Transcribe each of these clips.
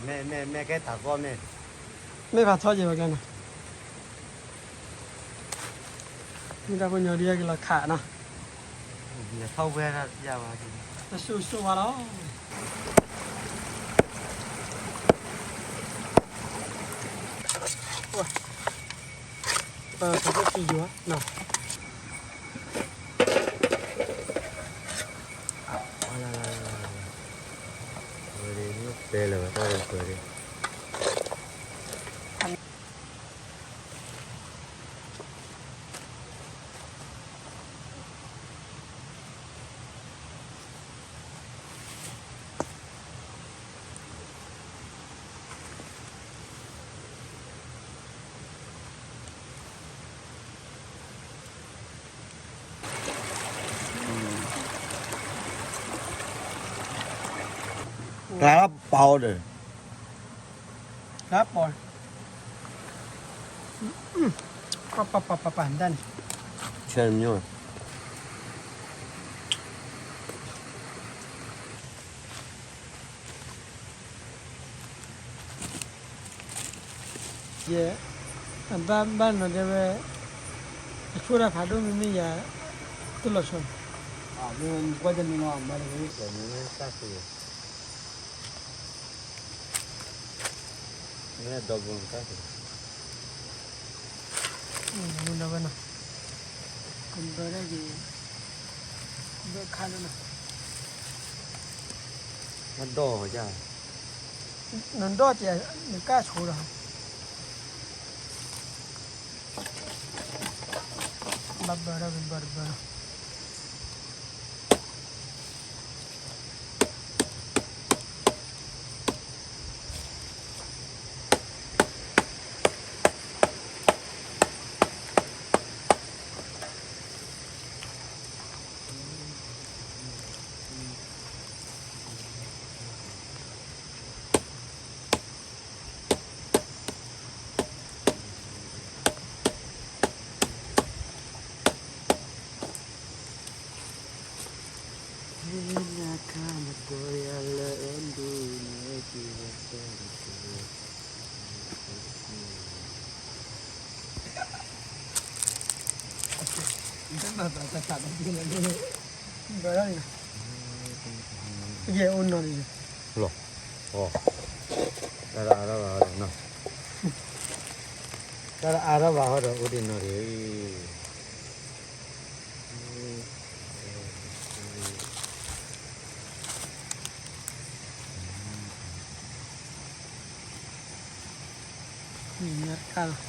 မ့ၢ် မ့ၢ် မ့ၢ်ကဲတၢ်ကီမ့ၢ် မ့ၢ်ဖးထီက့ၤဘၣ်ကျဲနီၤ, မ့ၢ်တၢ်ဖိညီဒုးယကလီၤခးနီၤ, ထီဝဲဒၣ်ယၤဘၣ်, တစိၤစိၤဘၣ်လီၤ, ပှၤဖးထီက့ၤယၤနီၤ. ဝဲဒၣ် တဲလၢၤဘၣ်တၢ်ကပၢၤဒၣ် ပာ်ဒီး ပာ် ပာ် ပာ် ပာ် ဒၣ်န့ၣ် ဆဲးမျိုး ယဲ အဘၣ်ဘၣ်နီၤတဲဝဲ အဆိတၢ်ဖးဒိၣ်မ့မ့ၢ်ယၤ တလီၤဆီန့ၣ် မ့ၢ်ကွၢ်တမံၤလီၤ မ့ၢ်တမံၤ မ့ၢ်တၢ်ဃ့ မ့ၢ်ဒီဘိတၢ်ဃ့ ဒီဝဲနီၤ ကဘၢဒၣ်က့ၤ ဘၢခါလၢနီၤ နဒီၣ်ယၤ နဒီၣ်တ့ၢ် နကၢ်ဆိဒီး ဘၣ်ဘၢဒီး ဘၣ်ဘၢတဘၢနီၤ ယဲၢ်အိၣ်နီၤလံ လီၤ တၢ်အါထီၣ်ဘၣ်ဟီဒီးနီၤ တၢ်အါထီၣ်ဘၣ်ဟီဒီးအိၣ်ဒံးနီၤလံ ညါတခါလီၤ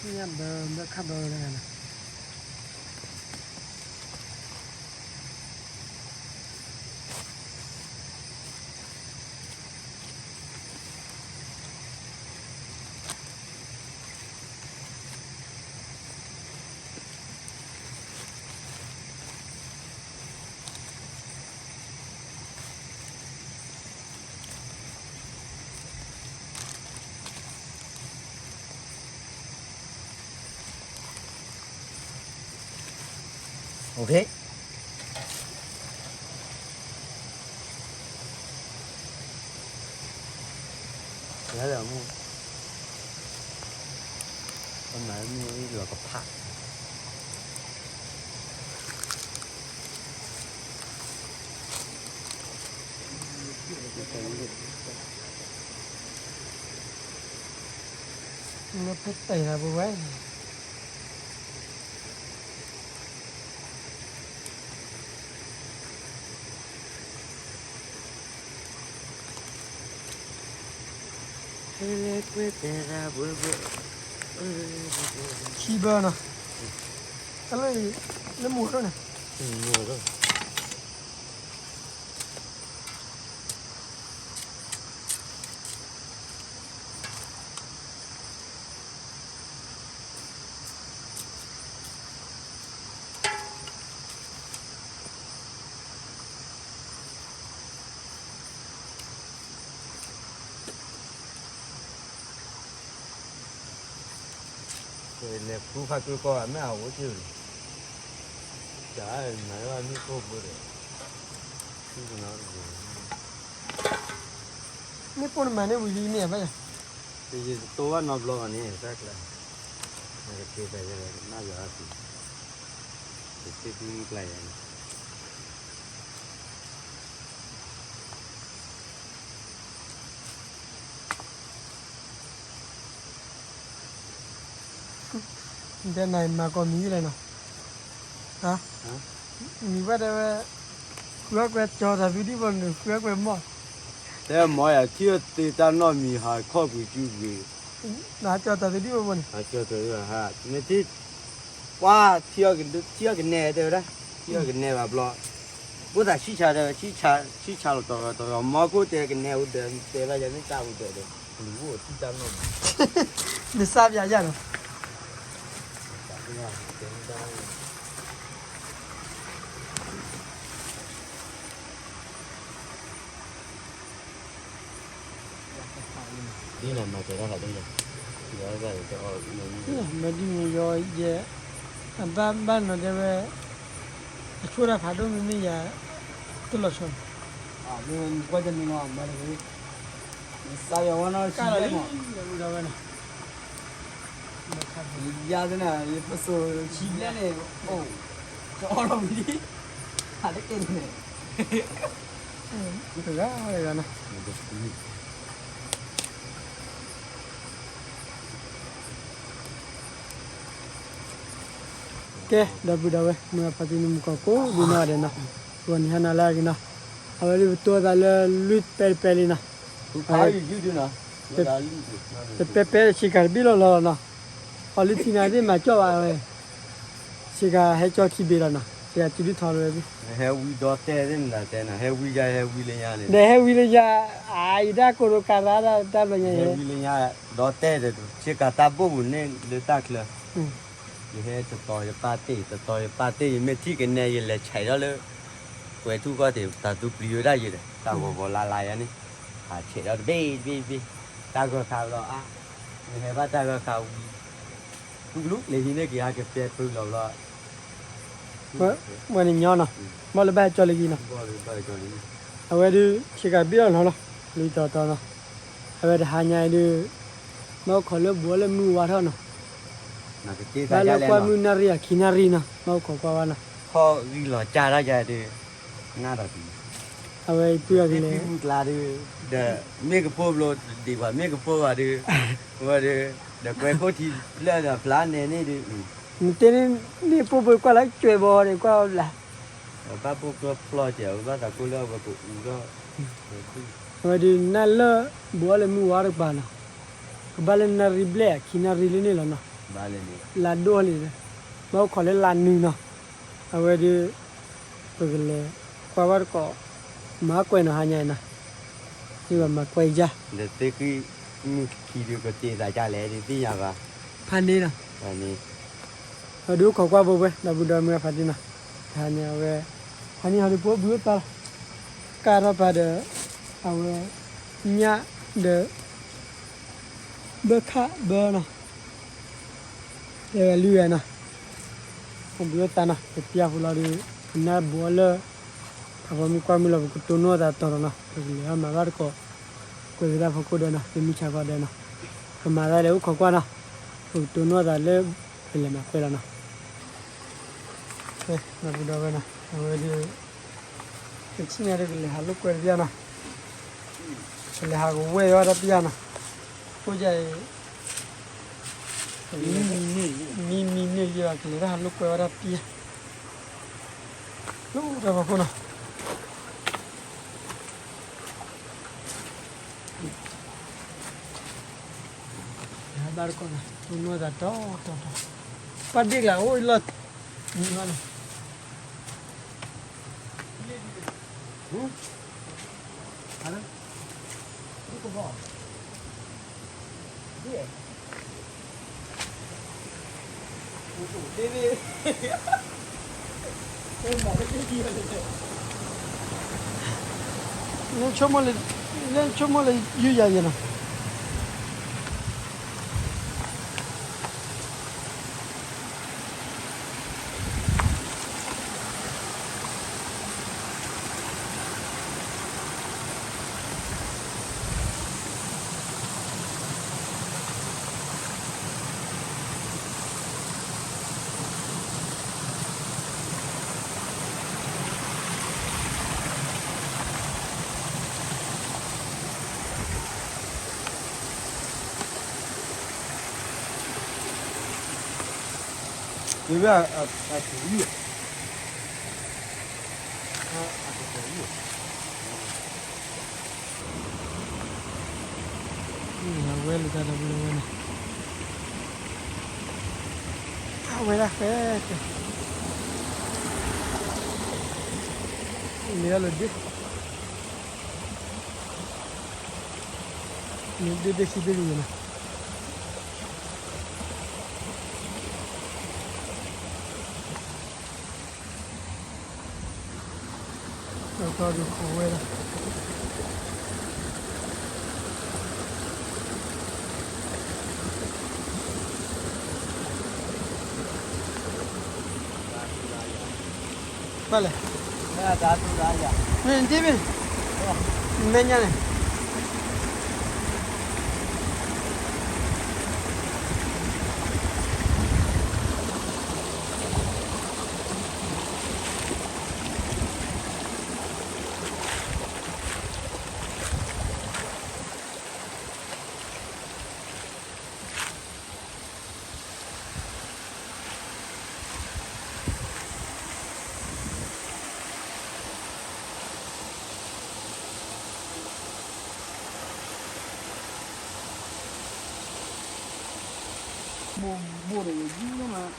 ညၣ်ဘၢ ဘၢခါဘၢလၢဂၤနီၤ OK လၢမူ ပမၤမူလီၤကဖး လၢဖဲတဲာ်လၢပဝဲ ခံဘၢနီၤ တၢ်လၢ လၢမူၤဒိၣ်န့ၣ် လဲၤခူခါကျိကီၢ်မ့ၢ်အအိၣ်က့ၢ်, တၢ်မၤမ့ၢ်ကိၢ်ဘိဒီး, မ့ၢ်ပိၢ်နမၤန့ၢ်ဝံၤလံမ့ၢ်ဘၣ်ယၤ, ယတိၢ်ဘၣ်နီတဘျီဘၣ်န့ၣ် တၢ်ကျါ, နကက့ၤသးယဲနၢ်ယွၤအပူၤ, ယသ့ၣ်ကူမုၢ်ကျါယဲန့ၣ် တဲနၤမၤကီးမံၤလဲၣ်နီၤ, မံၤဘၣ်တဲဝဲ, ဃုအီၣ်ကွဲကၠီတၢ်သုဒံၣ်ဘိန့ၣ် ဃုအီၣ်ကွဲမီၢ်, တဲမီၢ်ယၤထံၣ်အီၣ်သ့တၢ်နီတမံၤဟးခီၣ်ကွံာ်စုကွံာ်, နကၠီတၢ်သုဒံၣ်ဘိဘိန့ၣ်, မ့ၢ်ထံၣ်, ပှၤထံၣ်အီၣ်ကနဲတဲဝဲဒၣ်, ထံၣ်အီၣ်ကနဲဘၣ်ဘျီ, ဘိသးဆံၣ်ဆါတဲဝဲ, ဆံၣ်ဆါလီၤတီၤတီၤ မီၢ်ခိၣ်တဲကနဲအိၣ်ဒီး တဲဘၣ်ယၤမ့ၢ်တၢ်အိၣ်ဒီးဒီး, နကအိၣ်ထံၣ်တၢ်နီတမံၤ, နစၢ်ပျးယၤနီၤ ဒ်နၤမၤစၢၤတၢ်ဖးဒိၣ်ညါ, မၤဒ်န့ၣ်ယဲ, အဘၣ်ဘၣ်နီၤတဲဝဲ, အဆိဒၣ်ဖးဒိၣ်မ့မ့ၢ်ယၤ, တလီၤဆီ, ကွၢ်တန့ၣ်လီၤ, စးယွၤဝဲနီၤ, ကၢ်လီၤလံ, ဝဲနီၤ ယၤသနၤ ယပစိာ်ဆံဘျဲၣ်န့ၣ်, အိၣ်, တအီၣ်လီၤဝံၤလံ, ဟးတက့ၢ်န့ၣ်, တဂၤတဂၤနီၤ, ကဲ ဒီပုၢ်ဒီဝဲၢ် မုၢ်ဂၤဖါတံၢ်န့ၣ် မုၢ်ကီၢ်ကိးဒ်နီၢ်ဂၤဒဲးနီၤ, ဂီၤနံၤဟါနၤလၢအဂ့ၤနီၤ, အဝဲဒၣ်ပတိသးလၢလွံၢ်ပဲတပဲလံနီၤ, အဝဲ တပဲပဲဆ့ကၤတဘ့ၣ်လီၤလီၤနီၤ, အီၤလၢထံနၤသ့ၣ်မၤကၠီၣ်ဘၣ်ဝဲ, ဆ့ကၤဟဲကၠီခံဘ့ၣ်လီၤနီၤ, ဆ့ကၤတုၤဒုထီလီၤဝဲဘ့ၣ်, ဟဲဝံဒီတဲသ့ၣ်နၤတဲနၤ ဟဲဝံယၤ ဟဲဝံလၢညါန့ၣ်, ဒီးဟဲဝံလၢညါ, အါ ယတၢ်ကိၢ်ဒိၣ်ကါရၢ်တၢ်ဘျီညါ ဟဲဝံလၢညါ, ဒီတဲဒီး ဆ့ကၤတၢ်ဘိၣ်ပူၤန့ၣ်လၢတၢ်ချၢ ယဟဲတတီၤယပၢ်တ့ၢ် တတီၤယပၢ်တ့ၢ် ယမ့ၢ်ထံၣ်ကနဲ ယလဲၤဆဲးထီၣ်လၢ ကွဲၤထူၣ်ကီၢ်သ့ၣ် တၢ်သူပျံၤဝဲဒၣ်ယဲဒီး တၢ်ဂီၤဂီၤလါလါယၤန့ၣ်, ဟးဆဲးထီၣ်တဘ့ၣ်တဘ့ၣ်တဘ့ၣ်, တၢ်ဂၢၢ်ခါဘျီအါ, ယဟဲဘၣ်တၢ်ဂၢၢ်ခါဝံၤ, တူၢ်ကလူးလဲၤဟံးန့ၢ်က့ၤဟးကပဲပုၢ်လီၤဘျီ ဝဲန့ၣ်ညီနီၤ, ဘၣ်လၢဘၣ်ဟဲကၠီလၢယံၤနီၤ, အဝဲဒုး ဆ့ကၤဘ့ၣ်အီၤနီၤလီၤ, လံတီၤတီၤနီၤ, အဝဲတဟါညါအံၤဒုး ဘၣ်အိၣ်ခိးလၢဘူးအီၤလၢမုၢ်ဝါထီၣ်နီၤ, ဘၣ်လၢကွၢ်မုၢ်နၣ်ရံၣ်အခံနၣ်ရံၣ်နီၤ ဘၣ်အိၣ်ခိးကွၢ်ဝဲနီၤ, ခီၣ်ဂံၢ်လီၤကၢ်ထီၣ်ယၤဒုး, နၣ်ဒီး အဝဲအံၤပုၢ်အကလဲၤ မုၢ်ကျါဒုး, ဒီးမ့ၢ်ကဖိဘျီ, ဒံးပှၤမ့ၢ်ကဖိဘၣ်ဒုး, ဝဲဒုး, ဒီးကွဲၤခိၣ်ထံလၢဒီးဖျါနဲန့ၣ်ဒုး, နတဲန့ၣ် မ့ၢ်ပိၢ်ပှဲၤကွၢ်လၢကွဲၤဘီန့ၣ် ကွၢ်ဘျါ, ဘၣ်ပိၢ်ကျိဖျီၣ်ကဲး ဘၣ်သးကိၢ်လၢအဝဲကအူထီၣ်, အဝဲဒုးနၢ်လၢ ဘူးအီၤလၢမုၢ်ဝါတကပၤနီၤ, ကဘၣ်လၢနၣ်ရံၣ်ဘျဲၣ်အခံနၣ်ရံၣ်လၢန့ၣ်လီၤနီၤ, လါဒိၣ်လံ, ဘၣ်အိၣ်ခိးလၢလါနုၤနီၤ, အဝဲဒုး ပကလဲၤကွၢ်ဘၣ်တကိး, မၤကွဲးနီၤဟါညါအံၤနီၤ, ယဘၣ်မၤကွဲးယၤ, ဒီးသ့ၣ်ဃံမုၢ်ခံဒုးကတ့သးဒ်လဲၣ်ဒုးသ့ၣ်ညါဘၣ်, ဖးန့ၣ်နီၤ, ဖးန့ၣ်, ဒီးဒုးအိၣ်ခိးကွၢ်ဘိဘှဲ ဒီပုၢ်ဒီဝဲၢ်မုၢ်ဂၤဖါတံၢ်နီၤ, တဟါညါအဝဲ, ဟါန့ၣ်ဟီဒုးပအိၣ်ဘှံးအိၣ်သါလီၤ, ကၢ်ထီၣ်ပာ်ဒီး, အဝဲ, ညၣ်, ဒီး ဘၢခၣ်ဘၢနီၤ, တဲဝဲလွံၢ်ဂၤနီၤ, ပဘှံးအိၣ်သါနီၤ ပပျၢ်ဖိလီၤဒုး, ပနၢ်ဘူးအီၤလၢ, ဖးဖီမုၢ်ကွၢ်မုၢ်လီၤ ပကတိၢ်နီၣ်သးတီၤတီၤနီၤ ပကလဲၤအီၣ်မၤဘၣ်တကိး, ကွဲးဝဲဒၣ်ဖီခိၣ်ဒီးနီၤ သမုၢ်ဆါခီဒီးနီၤ, ကမၤသးလဲၤအိၣ်ခိးကွၢ်နီၤ, ပကတိၢ်နီၣ်သးလၢ, ပလဲၤမၤကွဲးလီၤနီၤ ဒီပုၢ်ဒီဝဲၢ်နီၤ အဝဲဒုး, ပဆ့ၣ်ညါဒုးကလဲၤဟးလိာ်ကွဲတပျၢ်နီၤ, ကလဲၤဟးကဝဲၢ်ဝဲတပျၢ်နီၤ, အဃိယအံၤ, မံမံန့ၢ်လံဘၣ် ကလဲၤတၢ်ဟးလိာ်ကွဲဝဲတပျၢ်, လၢတၢ်ဖီခိၣ်နီၤ ဘၣ်တကိးနီၤ တိၢ်နီၣ်သးတီတီတီ, ပှၤဒ့ၣ်ကျါအိၣ်လီၤ, မံဘၣ်နီၤ, လၢဆိကမိၣ်လၢ, လၢဆိကမိၣ်လၢယုၢ်ယၤယဲနီၤ. ဝဲအ အ အ ဝဲလၢတၢ်ဒီပုၢ်ဒီဝဲၢ်န့ၣ် အဝဲဒၣ်ဖဲ န့ၣ်လၢဒ့ န့ၣ်ဒ့ဒ့ခံဘ့ၣ်ကယဲၢ်နီၤ ဒီးဒုးခိးဝဲဒၣ် ဘၣ်လဲၣ် မ့ၢ်နတ့ဘ့ၣ် မဲာ်ညါန့ၣ် ဘိၣ်ဒီးဝဲယံၤမး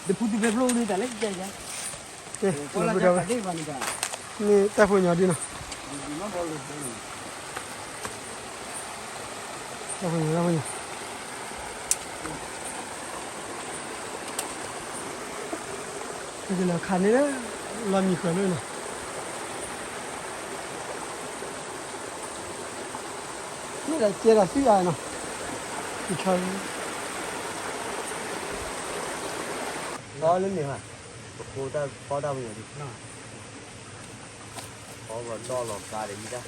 တဖုတဖဲဖျိဒ်တၢ်လၢယၤယၤ မ့ၢ်တၢ်ဖိညီဒ်နီၤ တၢ်ဖိညီ တၢ်ဖိညီ ကလီၤခးန့ၣ်လၢ လီၤမံၤဃၢၤလၢနီၤ မ့ၢ်ဒီးကဲဒီးသွံၣ်အါနီၤ ကဆီ ဖီလၢန့ၣ်ဘၣ် ပဃိတၢ်ဖီတၢ်ပညိၣ်ဒံး ဖီဘၣ်ဒီလီၤကါဒီးယတၢ်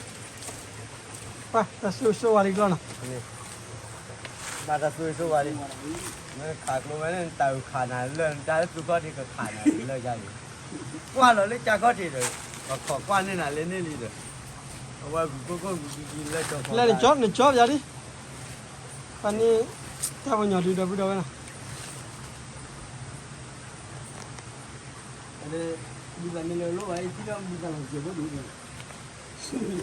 တၢ်ဆိၣ်ဂ့ၤဆိၣ်ဝါလံကျီၢ်နီၤ ဘၣ်တၢ်ဆိၣ်ဂ့ၤဆိၣ်ဝါလံ မ့ၢ်ခးကျိဝဲန့ၣ် တၢ်အုးခးနၤလၢာ် တၢ်လၢသုခီၣ်ထံးကခးနၤလၢာ်ယါလံ ကွၢ်လီၤလၢကၠၢ်ခီၣ်ထံးဒီး ပခိးကွၢ်န့ၢ်နၤလၢန့ၣ်လံဒီး အဝဲဂုၤကိၢ်ကိၢ်ဂုၤကံကံလၢကၠီ လဲၤနကၠီ နကၠီပယါဒံး ပှၤန့ၣ် တၢ်ပညိၣ်ဒုးဒီပုၢ်ဒီဝဲၢ်နီၤ ဘုသးမ့ၢ်လၢလိၣ်ဘၣ်အံၤ ထံၣ်ဒီးဘုသးလီၤစဲးဖိဒ်န့ၣ် ခီဒီး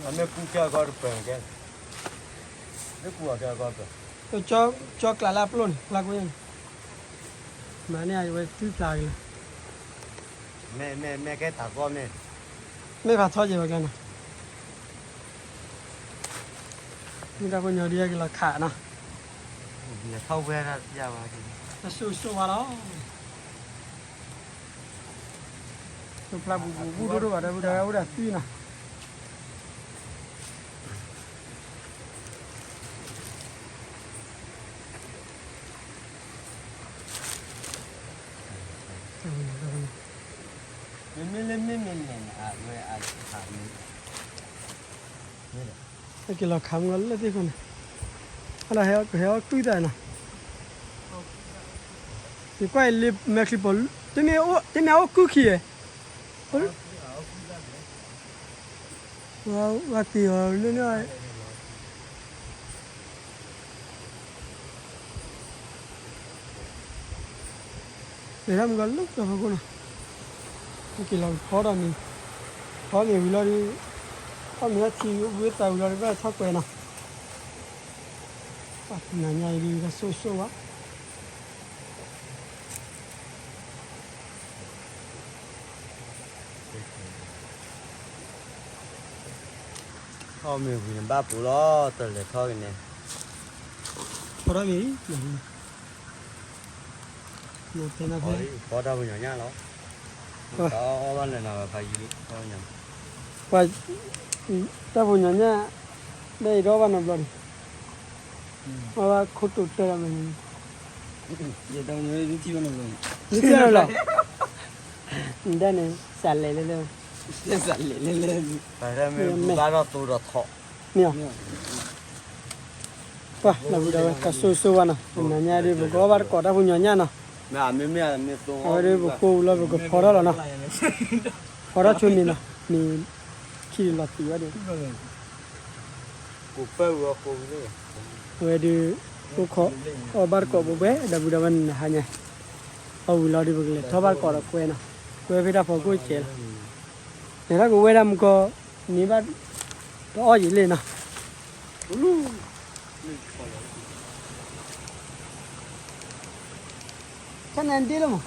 အမ့ၢ်ကူကဲအဂီၢ်တပၢၢ်ကဲ မ့ၢ်ကူအီၤကဲအဂီၢ်တပၢၢ် ကၠီကျးလၢအပျိၢ်န့ၣ် ဖျါကွံာ်န့ၣ် မၤန့ၢ်အဝဲသွံၣ်ဖျါက့ၤလီၤ မ့ၢ် မ့ၢ် မ့ၢ်ကဲတၢ်သီမ့ၢ် မ့ၢ်ဖးထီက့ၤဝဲကျဲနီၤ မ့ၢ်တၢ်ပညိၣ်ဒ်အကလီၤခးနီၤ လဲၤထီၣ်ဝဲဒၣ်ယါဝဲ တၢ်ဆိၣ်ဂ့ၤဆိၣ်ဝါလီၤ ဖျါပူၤပူၤဘူၣ်ဒိၣ်ဒိၣ်ဘၣ်ဒီး ပူၤဒီးအိၣ်ဒီးသွံၣ်နီၤ မ့မ့ၢ်လၢမ့မ့ၢ်န့ၣ် အဝဲအ ဟဲက့ၤလီၤခးမုၢ်လီၤလၢသ့ၣ်ဃီန့ၣ် ဟဲအီၣ်ကုၢ်သးနီၤ ယကွၢ်အံၤလၢမဲာ်ချံပိာ် တမ့ၢ်အိၣ်ကုၢ်ခံဧါ ဝဲက့ၤအီၤလၢလၢ လဲၤထီၣ်မုၢ်ကီၢ်လၢကၠီဖီခိၣ်နီၤ က့ၤလီၤဖီဒီးမ့ၤ ဖီမ့ၤဝံၤလီၤဒီး ဖီမ့ၤထီၣ်ထံဝံၤသးဝံၤလီၤဒီး ဘၣ်ထီၣ်ကွဲးနီၤ ပှၤတနၤညါအံၤဒုး တၢ်ဆိၣ်ဂ့ၤဆိၣ်ဝါ ထီၣ်မ့ၤဝံၤန့ၣ်ဘၣ်ပူၤလီၤ တလဲၤထီၣ်က့ၤန့ၣ် ဖီထီၣ်မ့ၤ ဖီတၢ်ပညိၣ်ညၣ်လီၤ တၢ်အီၣ်ဘၣ်နၤနၤဝဲဖးယံၤလံ ပှၤ တၢ်ပညိၣ်ညၣ် လၢအံၤတအီၣ်ဘၣ်နီတဘျီန့ၣ် အီၣ်ဘၣ်ခိၣ်တိာ်တၢ်ဒီးမ့ၢ် ယတၢ်ပညိၣ်ညၣ် နထံၣ်ဘၣ်နီတဘျီန့ၣ် နထံၣ်ဘၣ်နီတဘျီ နဒၣ်န့ၣ် စးလဲၤလဲၤလဲၤ စးလဲၤလဲၤလဲၤ ပှၤတၢ်မ့ၢ်ဘူဘၣ်ထီၣ်သိဒီးထီၣ် မ့ၢ် ပှၤလီၤဝံၤဒီးဝဲ တၢ်ဆိၣ်ဂ့ၤဆိၣ်ဝါနီၤ တနၤညါဒုး ပကအီၣ်ဘၣ်တကိးတၢ်ပညိၣ်ညၣ်နီၤ အဝဲဒုးပကိးဝံၤလီၤ ပကဖီထီၣ်လီၤနီၤ ဖီထီၣ်ဆိမ့ၤနီၤ မ့ၤခံဒုးလီၤသံးဝဲဒုး အဝဲဒုး ကိၣ်ခီ အီၣ်ဘၣ်တကိးဘိဘဲ ဒီပုၢ်ဒီဝဲၢ်န့ၣ် ဟါညါ အီၣ်ဝံၤလီၤဒီး ပကလဲၤထီၣ်ဘၣ်ကိးဒီးကွဲနီၤ, ကွဲဖဲတၢ်ဖီခိၣ်စဲးလီၤ, လဲၤထီၣ်ကဝဲဒၣ်မူကီၢ် န့ၢ်ဘၣ် တအီၣ်ယံာ်လံနီၤ, ခဲန့ၣ်ဒ့လီၤမး,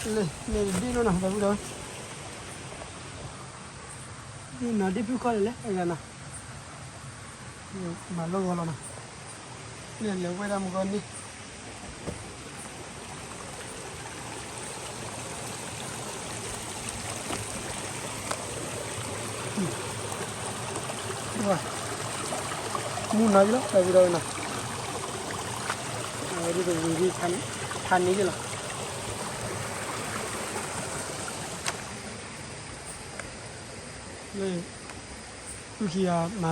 လၢန့ၣ်ဒ့လီၤနီၤ ဒီပုၢ်ဒီဝဲၢ်, ဒ့နီၤ ဒ့ဖုခီလဲၣ်လဲၣ် အဂ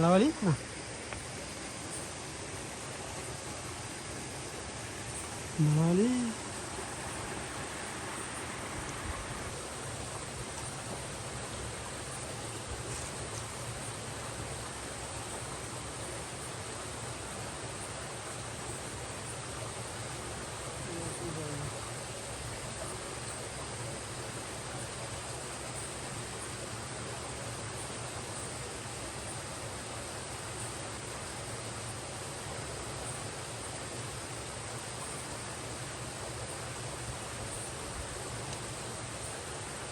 ၤနီၤ, မၤလီၢ်ဂီၤလီၤနီၤ, လဲၤ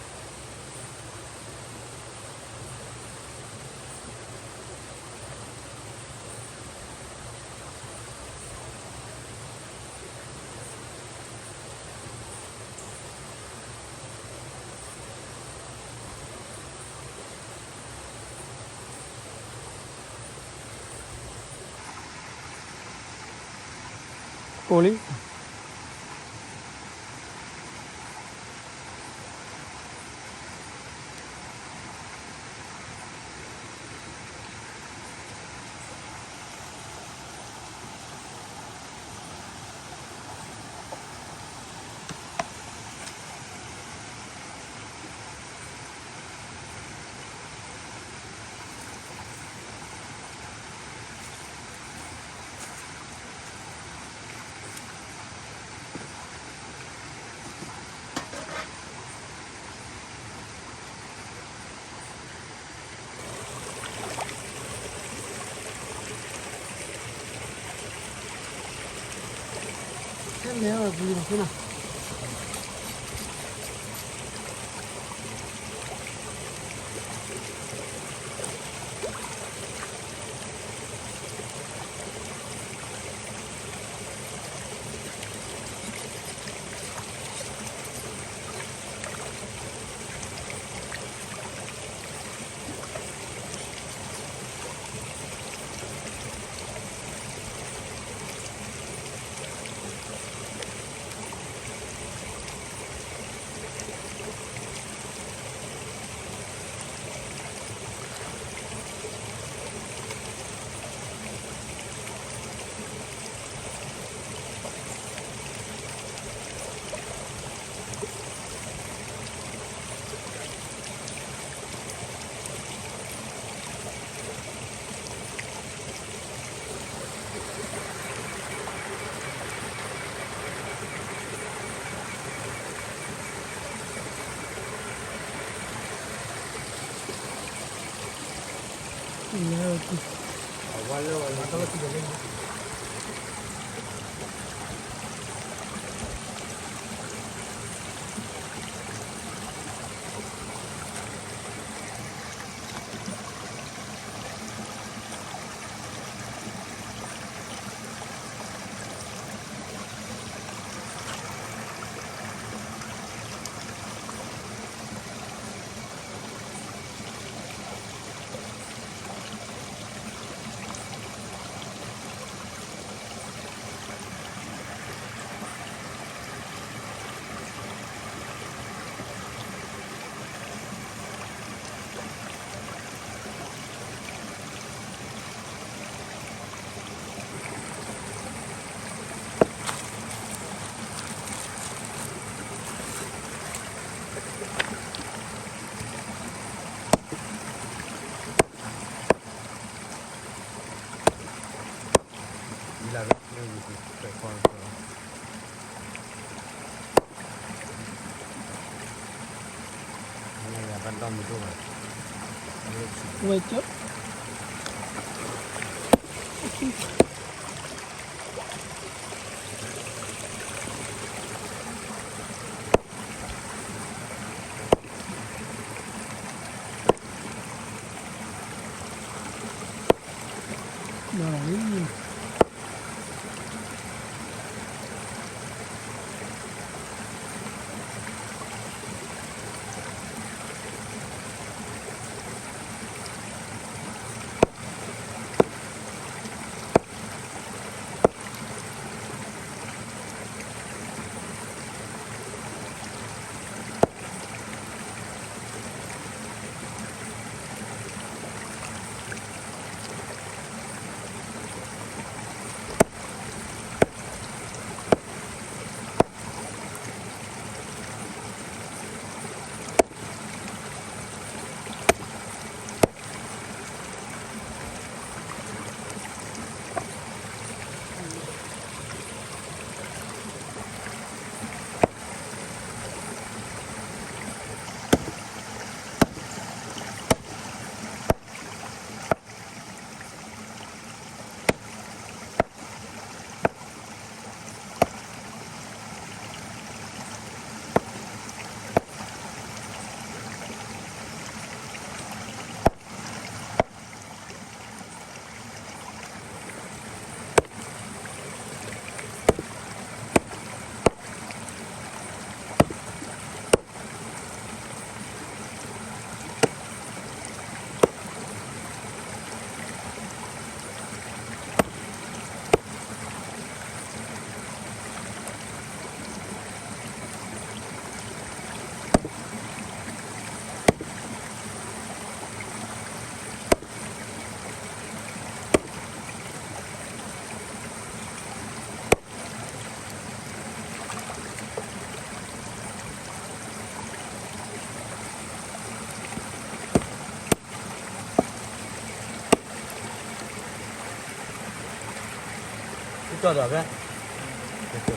လဲၤဝဲဒၣ်မူကီၢ်န့ၣ် မူနီၤယလီၤ ဒီပုၢ်ဒီဝဲၢ်နီၤ, အဝဲဒ်တဝံၤဒ် ထါန့ၢ်ယလီၤ, လၢ သူၣ်ခံဂၤမၤလီၤဝဲလံ, မၤလီၤဝဲလံ.ကိးလံ. ဟဲလဲၤအီၣ်ပူၤလီၤဖဲနီၤ. ဝဲကၠီ ကၠီဒီးဖဲ ကၠီ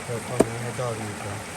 ဖဲဖီမ့ၢ်ဟဲဒီးန့ၣ်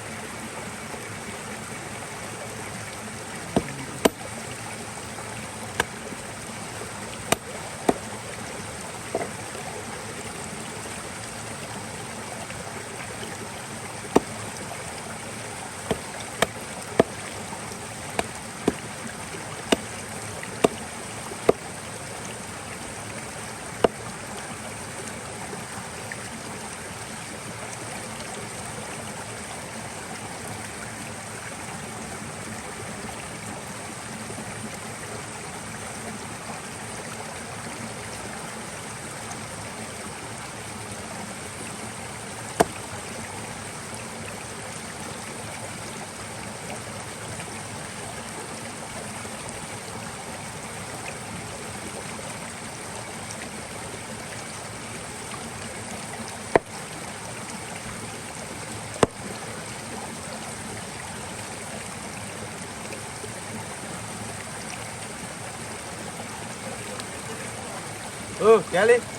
အၢ ကဲလံ ဒ်ပှ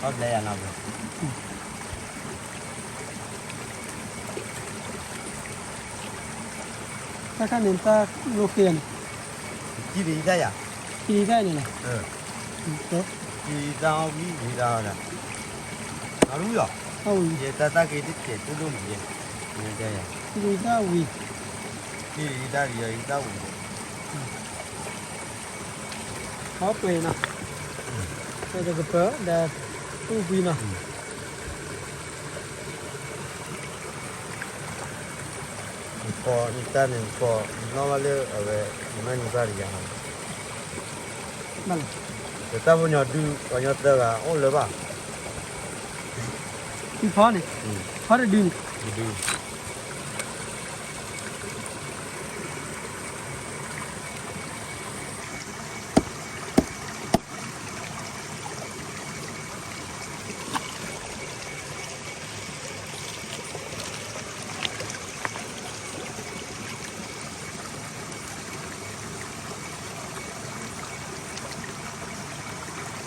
ံၤဒၣ်ယဲနီၤ. တၢ်ခါန့ၣ် တၢ်လိၣ်ဃ့န့ၣ်, ကံၣ်ဒံးတၢ်ယၤ, ကံၣ်ဒံးတၢ်န့ၣ်လီၤ, ကံၣ်ဒံးတၢ်ဝံၤဝံၤတၢ်, အဝံၤလီၤ, ယတၢ်တၢ်က့ၤတကဲးတူၢ်ဒိၣ်မးယဲ, ကံၣ်ဒံးတၢ်ဝံၤ, ကံၣ်ဒံးတၢ်ယၤ ယတၢ်ဝံၤ ဟီပှဲၤနီၤ, တကပၤဒီး အူကွံာ်နီၤ, နကီနတၢ်န့ၣ် နကီနီၣ်ဘၣ်လၢအဝဲ နမၤန့ၢ်ဘၣ်တယၤ, တၢ်ဖိညီဒု ပှၤညီသၢဂၤအိၣ်လၢၤဘၣ်, ဖီန့ၣ်, ဖီတဒုန့ၣ်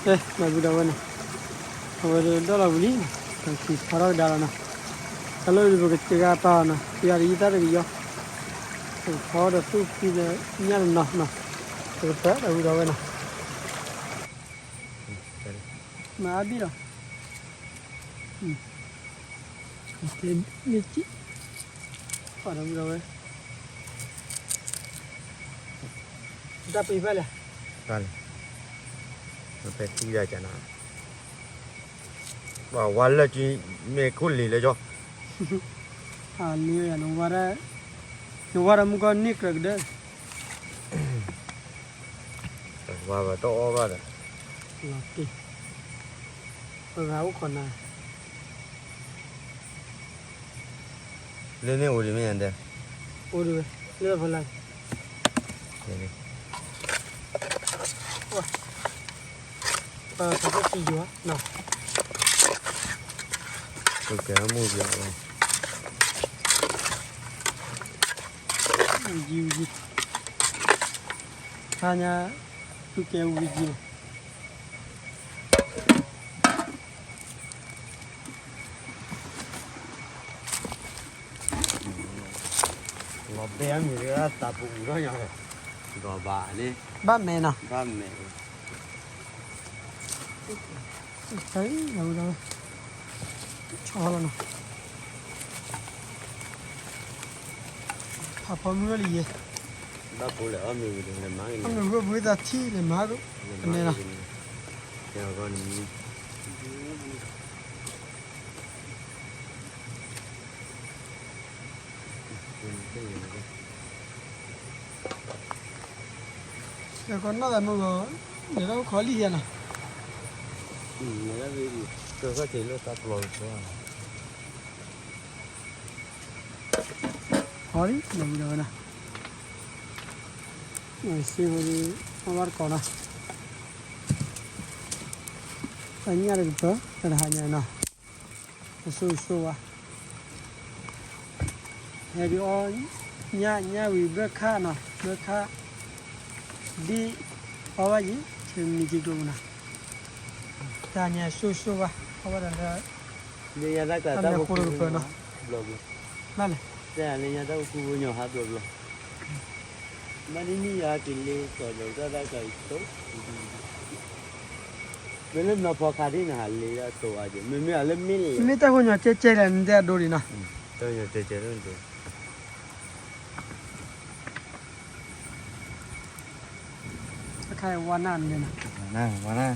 အဲ ဒီပုၢ်ဒီဝဲၢ်နီၤ, အဝဲဒီးဒီလီၤဝံၤလံ, ပက့ၤဖီထီၣ်ကဒါလီၤနီၤ, တၢ်လၢပကစှၤကတီၢ်နီၤ, ပယီၤတယံာ်တၢ်တကယီ, ပကဖီဒီးသူၣ်ဖှံဒီးညၣ်တနီၤနီၤ, ပကပၤဒီပုၢ်ဒီဝဲၢ်နီၤ, မၤအါဘံၣ်လီၤ, မ့ၢ်ကံၣ်, ပၤဒီပုၢ်ဒီဝဲၢ် တၢ်ပ့ၤဖဲလဲၣ်, ဖဲလဲၣ်, ဖဲသံဒၣ်ကနၤ, ဝါလၢကံ မ့ၢ်ခိၣ်လံၤလၢကီ, အလံၤဝဲယၤ နဝါဒၣ်, နဝါဒၣ်မုၢ်ကီၢ်န့ၢ်ကြၢးကဒၢ, ဝါဘၣ်တအီၣ်ဘၣ်ဒီး, လီၤတ့ၢ်, ပဂၤအိၣ်ခိးနၤ လၢန့ၣ်အိၣ်ဒံးမ့ၢ်ယၤဒဲး, အိၣ်ဒံးဝဲ, လၢဖီလာ်, ပှၤဖးဖီၣ်တံယွၤနီၤ, ကဲမုၢ်ယွၤလီၤ, ဝံၤယံၤဝံၤယံၤ, ဟါညါ, သူကဲဝံၤယံၤလီၤ. လီၤဘဲအမံၤတဂၤ သးပူၤအူထီၣ်ညါ, ဒီးဘၣ်န့ၣ်, ဘၣ်မဲာ်နီၤ, ဘၣ်မဲာ်, ဆီလီၤနီၤ, ဖးဖီမုၢ်လၢယဲ, ဘၣ်ဖိလဲၣ်အီၣ်မ့ၤဝံၤန့ၣ် အမ့ၢ်ဂ့ၢ်ဘှံးသးထံၣ်လဲၤမၤဒိၣ်, ကနဲနီၤ, ကဲအဂီၢ်န့ၣ် ကီနီၢ်သးမုၢ်ဂီၤ, လဲၤထီၣ်ခီလံယဲနီၤ, လဲၤထီၣ်လံ, ကၢၢ်ခီၣ်ထံးလၢတၢ်ပျီၤကီ, ခီလံ လဲၤဝံၤဒီးဝဲနီၤ, စ့ဖိဒ်, အဘၣ်တကိးနီၤ, တၢ်ညၣ်တကပၤ တၢ်တဟါညါနီၤ, အစိၤစိၤဝါ, ဟဲဒုးအီၣ်, ညၣ်ညၣ်ဝံၤဘၢခၣ်နီၤ, ဘၢခၣ်, ဒ်, အီၣ်ဘၣ်ယံၤ ဆၢမံၤက့ၤကျိၤနီၤ, တၢ်ညၣ်စိၤစိၤဝါ အီၣ်ဘၣ်ဒီးလၢ, လၢညါတၢ်ကျါတၢ်ဖိကူဖိ, ဘျီဘျီ, ဘၣ်လဲၣ်, တၢ်လၢညါတၢ်ဖိကူဖိညီဟးဘျီဘျီ, မ့ၢ်နမ့ၢ်ယၤက့ၤလ့ကီးဒီးတၢ်တၢ်ကျါအံၤတိ, မ့ၢ်လၢနီၢ်ဖီခါဒ်နဟးလ့ဒၣ်တိအါက့ၤ မ့မ့ၢ်အလၢမ့ၢ်လ့, မ့ၢ်တၢ်ဖိညီကဲကဲလဲၣ် နတဲအဒိဒံးနီၤ, တၢ်ဖိညီကဲကဲလၢနတဲ အခါအံၤဝါနၢ်န့ၣ်, ဝါနၢ်,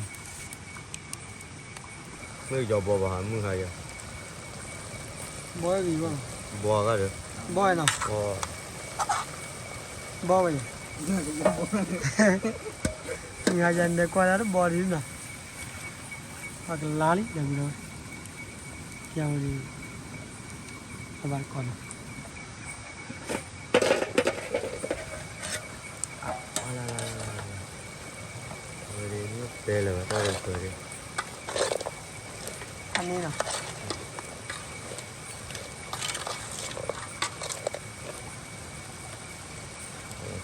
မ့ၢ်ကယီၤဘီဘၣ်ဟးမုၢ်ဟါယၤ, ဘီဂံၢ်ဘီ, ဘီဂၤဒီး, ဘီနီၤ, ဘီဝဲ, မုၢ်ဟါယၤန့ၣ်ကွၢ်လၢတဘီဒံးနီၤ, ပှၤကလါလံ ဒီးဝံၤဒီး, ယၤဝဲဒ်, အဘၣ်တကိးနီၤ ဝဲဒ်မ့ၢ်တဲလၢၤဘၣ်တၢ်ရဲၣ်ကျဲၤဒ်, အန့ၣ်နီၤ,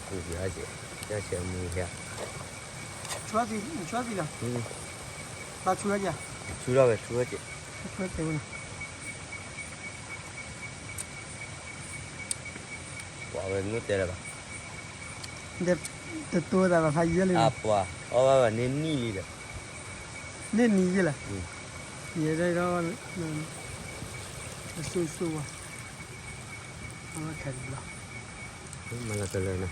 ကူၣ်ဘၣ်က့ၤ, တၢ်ဆဲးမူဟဲ, ဆူသံ, ဆူသံလီၤ, ဘၣ်ဆူဝဲက့ၤ, ဆူထီၣ်ဝဲဆူဝဲက့ၤ, တဲဝဲနီၤ, ပှၤဝဲမ့ၢ်တဲလၢၤဘၣ်, ဒီးတတိၤသးဘၣ်ဖးယံာ်လံ, အပှၤ အီၣ်ဘၣ်ဘၣ်န့ၢ်နံၣ်လံဒီး, န့ၢ်နံၣ်ယံာ်လၢ, ယဲဒၣ်ဒီး, အစိၣ်စိၣ်ဝဲ, အဝဲခဲဒံးဘျီ, မၤလၢတလၢန့ၣ်,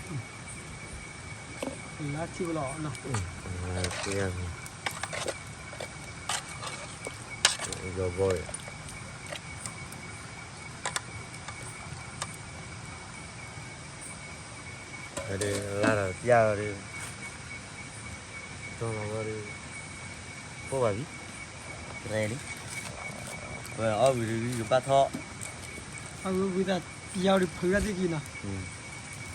လၢထံဝဲလီၤနီၤ, လီၤဘီၣ်, ဒီးလၢ်ဒီးပျၢ်ဒီး, ဒီးလီၤဘီၣ်ဒီး, ပိၢ်ဘၣ်ဘံ, တရဲလံ, ဝဲအီၣ်ဝံၤဒီးကဘၣ်ထီၣ်, အဝံၤဝံၤသး, ယၤဒီးဖုးထီၣ်သ့ၣ်ကံနီၤ, အီၣ်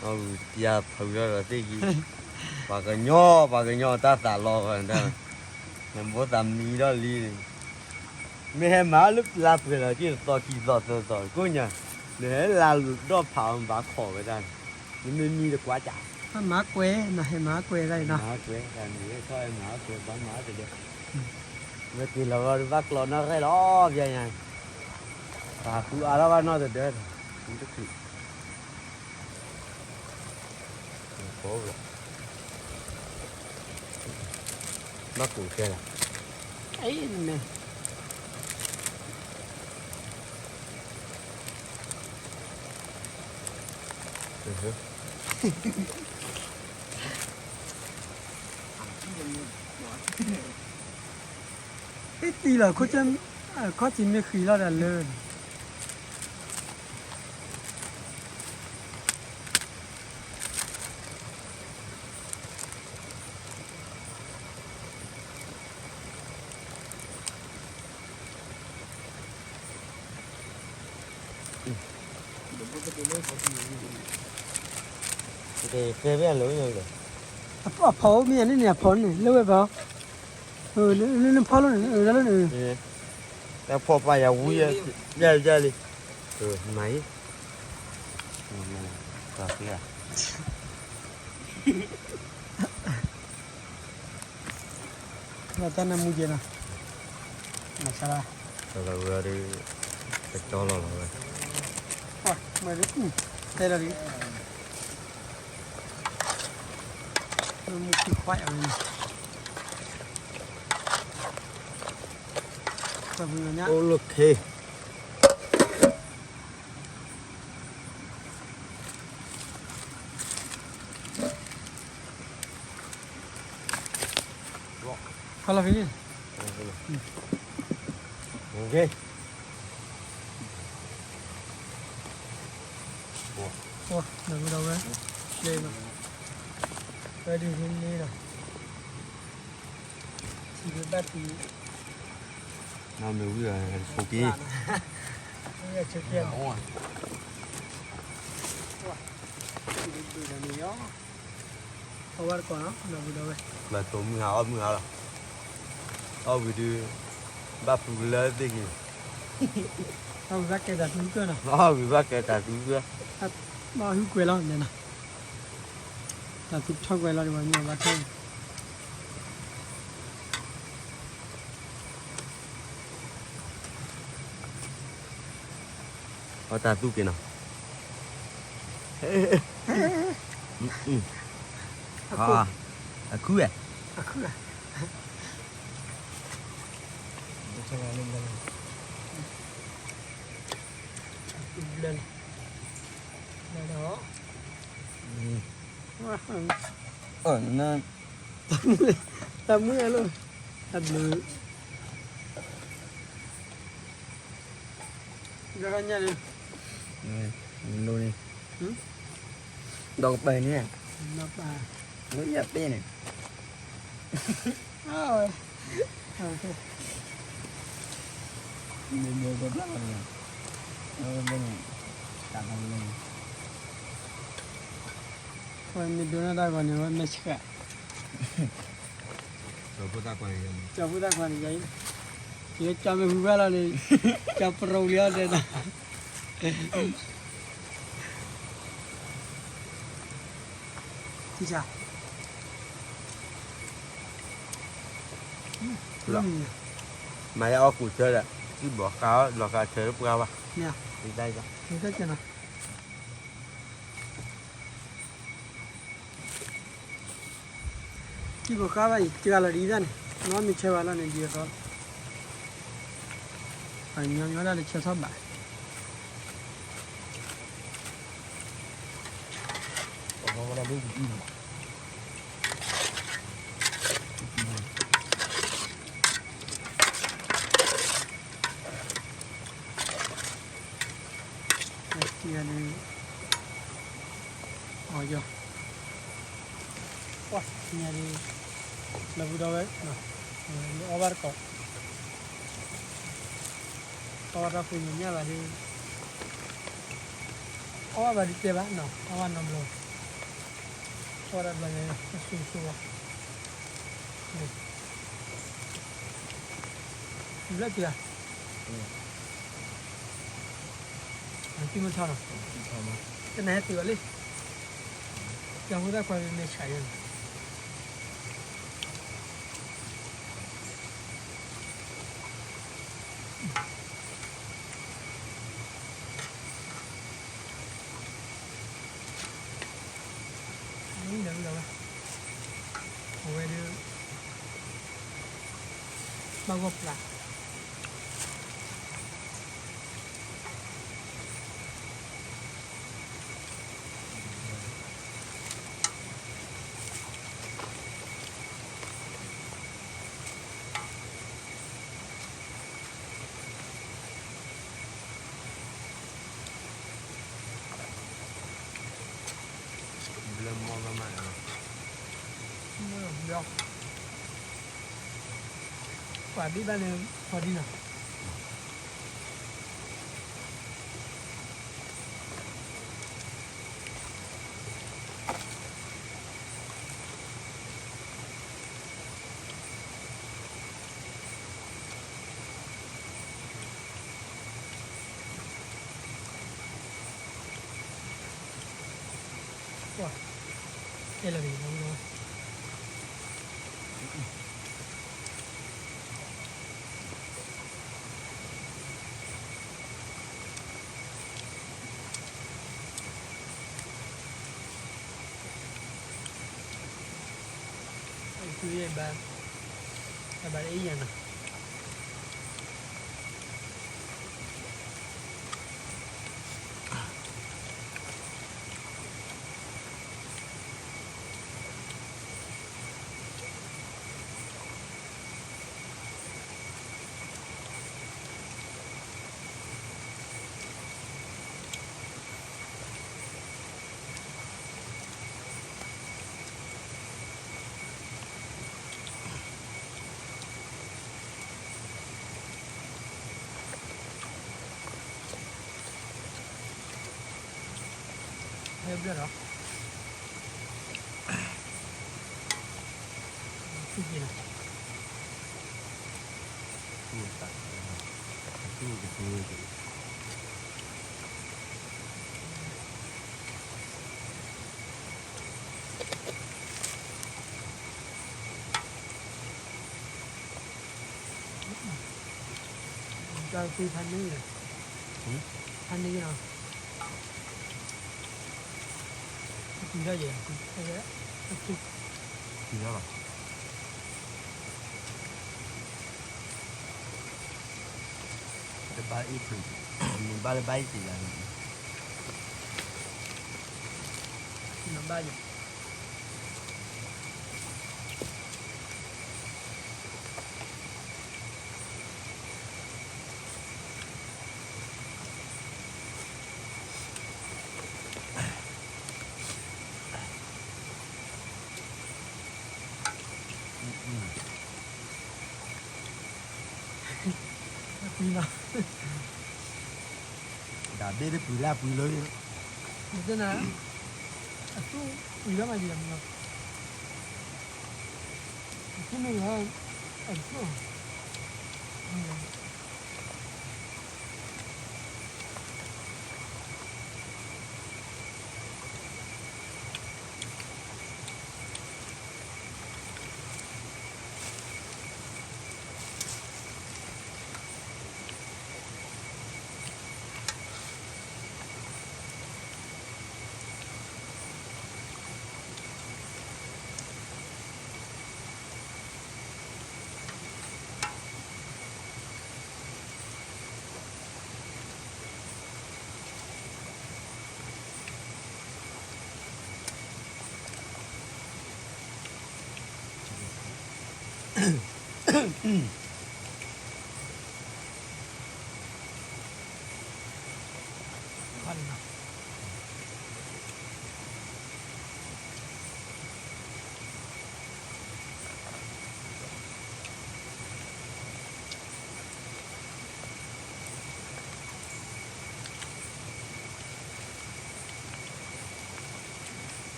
ဝံၤယၤဖုးထီၣ်ဒီးသ့ၣ်ကံ, ပှၤကညီ ပှၤကညီတၢ်သးလီၤဝဲဒၣ်, နဘိသးမံထီၣ်လံ, မ့ၢ်ဟဲမၤလၢလါပှဲၤလီၤက့ၤသီခံသီသၢသီကိးညါ, နဟဲလါလူၤဒီၣ်ဖးအီၤဘၣ်ခိးဝဲဒၣ်, နမ့ၢ်မံတကွၢ်ကၢ်, ဟဲမၤကွဲးနီၤ, ဟဲမၤကွဲးဒၣ်နီၤ, မၤကွဲးဒၣ်န့ၣ် ထီၣ်ဟဲမၤကွဲးဘၣ်မၤတဒၢ, ဝဲက့ၤလီၤဘၣ်ဒီးဘၣ်ကျီနီၣ်ရဲၣ်လီၤပျၢ်ညါ, တၢ်သူအါထီၣ်ဘၣ်နီၣ်တဒၢ, တချုး ဘၣ်ကိးကဲလီၤ, အံၤန့ၣ်, တံၢ်လီၤ, ခီၣ်ထံးမ့ၢ်ဃံးလီၤဒီးလၢ ကဲဝဲလၢ, အဖီမ့ၢ်န့ၣ်န့ၣ် အဖီန့ၣ် လၢဝဲဖီ, နဖီလီၤန့ၣ်, တၢ်ဖီပာ်ယၤဝံၤ, ယၤယၤလံ, မၤအံၤ, တၢ်ဃ့ဧါ လီၤတၢ်နၢမူကဲနီၤ, မၤဆါလၢ, တလီၤဝဲဒီး, ကကၠီလီၤလီၤဝဲ, မၤဒ်, တဲလီၤဒ်, နၢမူခံခွါအံၤဝဲန့ၣ်, အိၣ်လၢခ့ ဖီလီၤဖဲန့ၣ်, နၢ်ဟူဒီးဝဲ, လ့လီၤ, ဝဲဒ်န့ၣ်လီၤ, ထံဘၣ်တုၤ, နမ့ၢ်ဝံၤအဆိးက့, ဝံၤအဆိးက့, ထံဘၣ်တုၤန့ၣ်လီၤ, အဝဲတကိးနီၤ နၢ်ဟူဒီးဝဲ, ဘၣ်တိၢ်မုၢ်ဟါအီၣ်မုၢ်ဟါလီၤ, အီၣ်ဝံၤဒီး, ဘၣ်ဖုကလၢသ့ၣ်က့ၤ, အီၣ်ဝံၤဘၣ်ကဲတၢ်သူကၢနီၤ, အီၣ်ဝံၤဘၣ်ကဲတၢ်သူကၢ, ဘၣ်ဟုကွဲးလီၤန့ၣ်နီၤ, တၢ်သူထီၣ်ကွဲးလီၤဒံးဘၣ်မ့ၢ်ဘၣ်ထီၣ် အတၢ်သူက့ၤနီၤ, အခု, အခု, အခု, တၢ်မုၢ်အလိၣ်, တၢ်ဘျုး, ညါန့ၣ်, လိၣ်န့ၣ်, ဒီးကပၤန့ၣ်, ဒီးကပၤ, လိၣ်ယၤပဲန့ၣ်, အဝဲ, မ့ၢ်ဒိးတၢ်ဂီၤန့ၣ်, အဝဲန့ၣ်, တၢ်ဂီၤန့ၣ်, ဝဲမ့ၢ်ဒိးန့ၢ်တၢ်ဂီၤန့ၣ် ဝဲမဲာ်ဆှး, ကၠီၤဖိသၣ်ခွါန့ၣ်, ကၠီၤဖိသၣ်ခွါန့ၣ်ယၤအံၤ, ယကၠီၤမ့ၢ်ဟူဘၣ်လီၤန့ၣ်, ကၠီၤပရိလံအီၤတဲနီၤ မၤယအီၣ်ကူၣ်ဆၢဒီး, ဘီဃါလီၤဃါဆၢပှၤဘၣ်, မ့ၢ်, ဒ်တၢ်အံၤလီၤ, ဒ်တၢ်ကဲနီၤ, ကံၢ်ဘီဃါဘၣ်အံၤ ကဂၤလီၤဒ်အံၤဒၣ်န့ၣ်, နီၢ်မ့ၢ်ဆၢဝဲလီၤန့ၣ် ဒ်သိး, ပှၤညီညီဒၣ်လၢဆၢထီၣ်ဘၣ် အီၤယီၤ, ပှၤညါဒ်, လၢပူၤဒီဝဲ, အီၣ်ဘၣ်တကိး, အီၣ်ဘၣ်တၢ်ဖှူညါညၣ်ဘၣ်ဒ်, အီၣ်ဘၣ်ဘၣ်ဒ်တဲဘၣ်နီၤ, အီၣ်ဘၣ်နီတဘျီ, အီၣ်ဘၣ်တဘျီညါ, အဆူၣ်ဆူၣ်ဝဲ, ဘျၢထံဧါ, သုမ့ၢ်ထီၣ်နီၤ, တနၤဟဲတုၤအီၤလံ, ကၢ်ဖိသၣ်ခွါမ့ၢ်ဆးယဲၢ်န့ၣ်, အဝဲဒၣ်, ဘၣ်ဂီၢ်ပျၢ် ဘျၢမီၢ်မးမး, ပှၤဘ့ၣ်ဘၣ်န့ၣ် ဖီဒံနီၤ, ပှၤ, အဲၣ်လီၤဒံးလီၤ, ဘၣ်, ဘၣ်အံၤယၤနီၤ. ဟဲဘျဲၣ်ဒီး, ထူၣ်က့ၤနီၤ, ထူၣ်က့ၤ, တၢ်သ့ဖးန့ၢ်, ဖးန့ၢ်နီၤ. ကွံာ်ထီၣ်ယဲၢ်, ကွံာ်ထီၣ်ဘၣ်, တဘၣ်အ့ၣ်ဖုး, မ့ၢ်ဘၣ်လၢဘၣ်အ့ၣ်တ့ၢ်လၢ, နဘၣ်ယဲၢ်. ပှံၤလီၤ, ဒၣ်ဘ့ၣ်တပှံၤလၢအပှံၤလၢ, မ့ၢ်တနၤ, အသူၣ်ပှံၤလီၤမးယဲၢ်မး, အသူၣ်မ့ၢ်လီၤ, အသူၣ် အ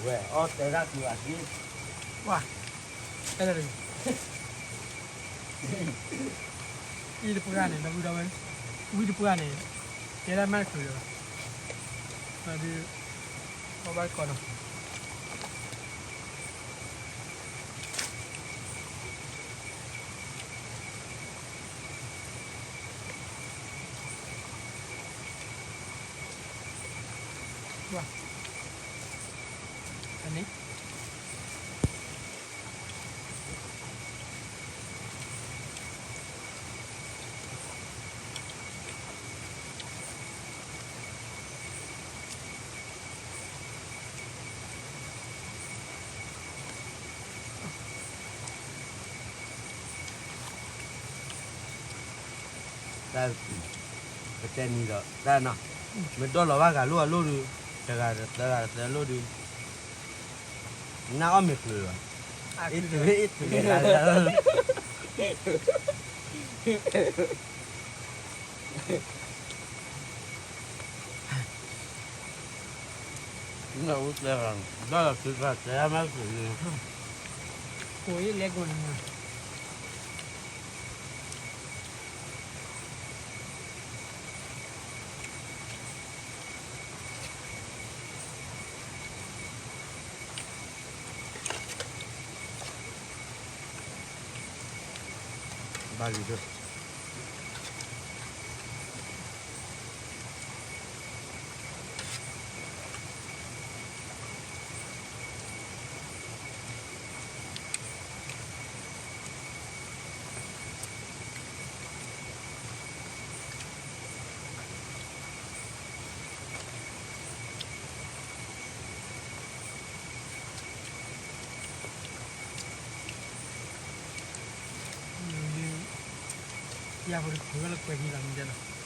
ဝဲ အီၣ်တဲဒၣ်က့ၤဘၣ်က့ၤ, ဝါ, တဲဒၣ်တဂ့ၤ, အံၤတပှၢ်န့ၣ် ဒီပုၢ်ဒီဝဲၢ်, ဝံတပှၢ်န့ၣ် တဲဒၣ်မ့ၢ်တချုးလၢၤဘၣ်, ဒီး အီၣ်ဘၣ်တကိးနီၤ. ဝါ, အန့ၣ် တၢ်, ပတဲနံၤဒီးတၢ်နီၤ, မ့ၢ်ဒီၣ်လီၤဘၣ်ဂၤလိၣ်အလိၣ်ဒုး, တဂၤတသၢဂၤတသၢလိၣ်ဒုး, နၢ်အီၣ်မ့ၢ်ချုးလီၤ, အ့ၣ်တုၤအ့ၣ်တုၤ, နၢ်အူတဲဂၤ, ဒီးလီၤသုတၢ်တဲမ့ၢ်ချုးန့ၣ်, ကိးအ့ၣ်လဲကိးန့ၣ် ဘၣ်လံဒိၣ်. ယဖိတခိၣ်လၢကွဲးန့ၣ်လီၤမ့ၢ်တဲလီၤ.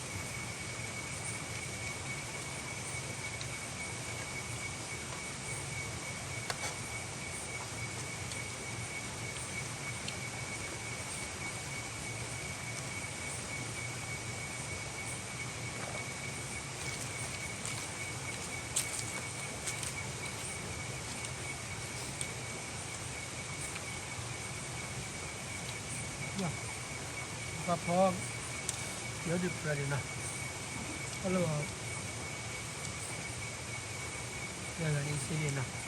ပှၤဖီ, ယဒုးပြၢဒုးနီၤ, အလီၤ, ယဂၤန့ၣ်စ့ဒံးနီၤ. ယ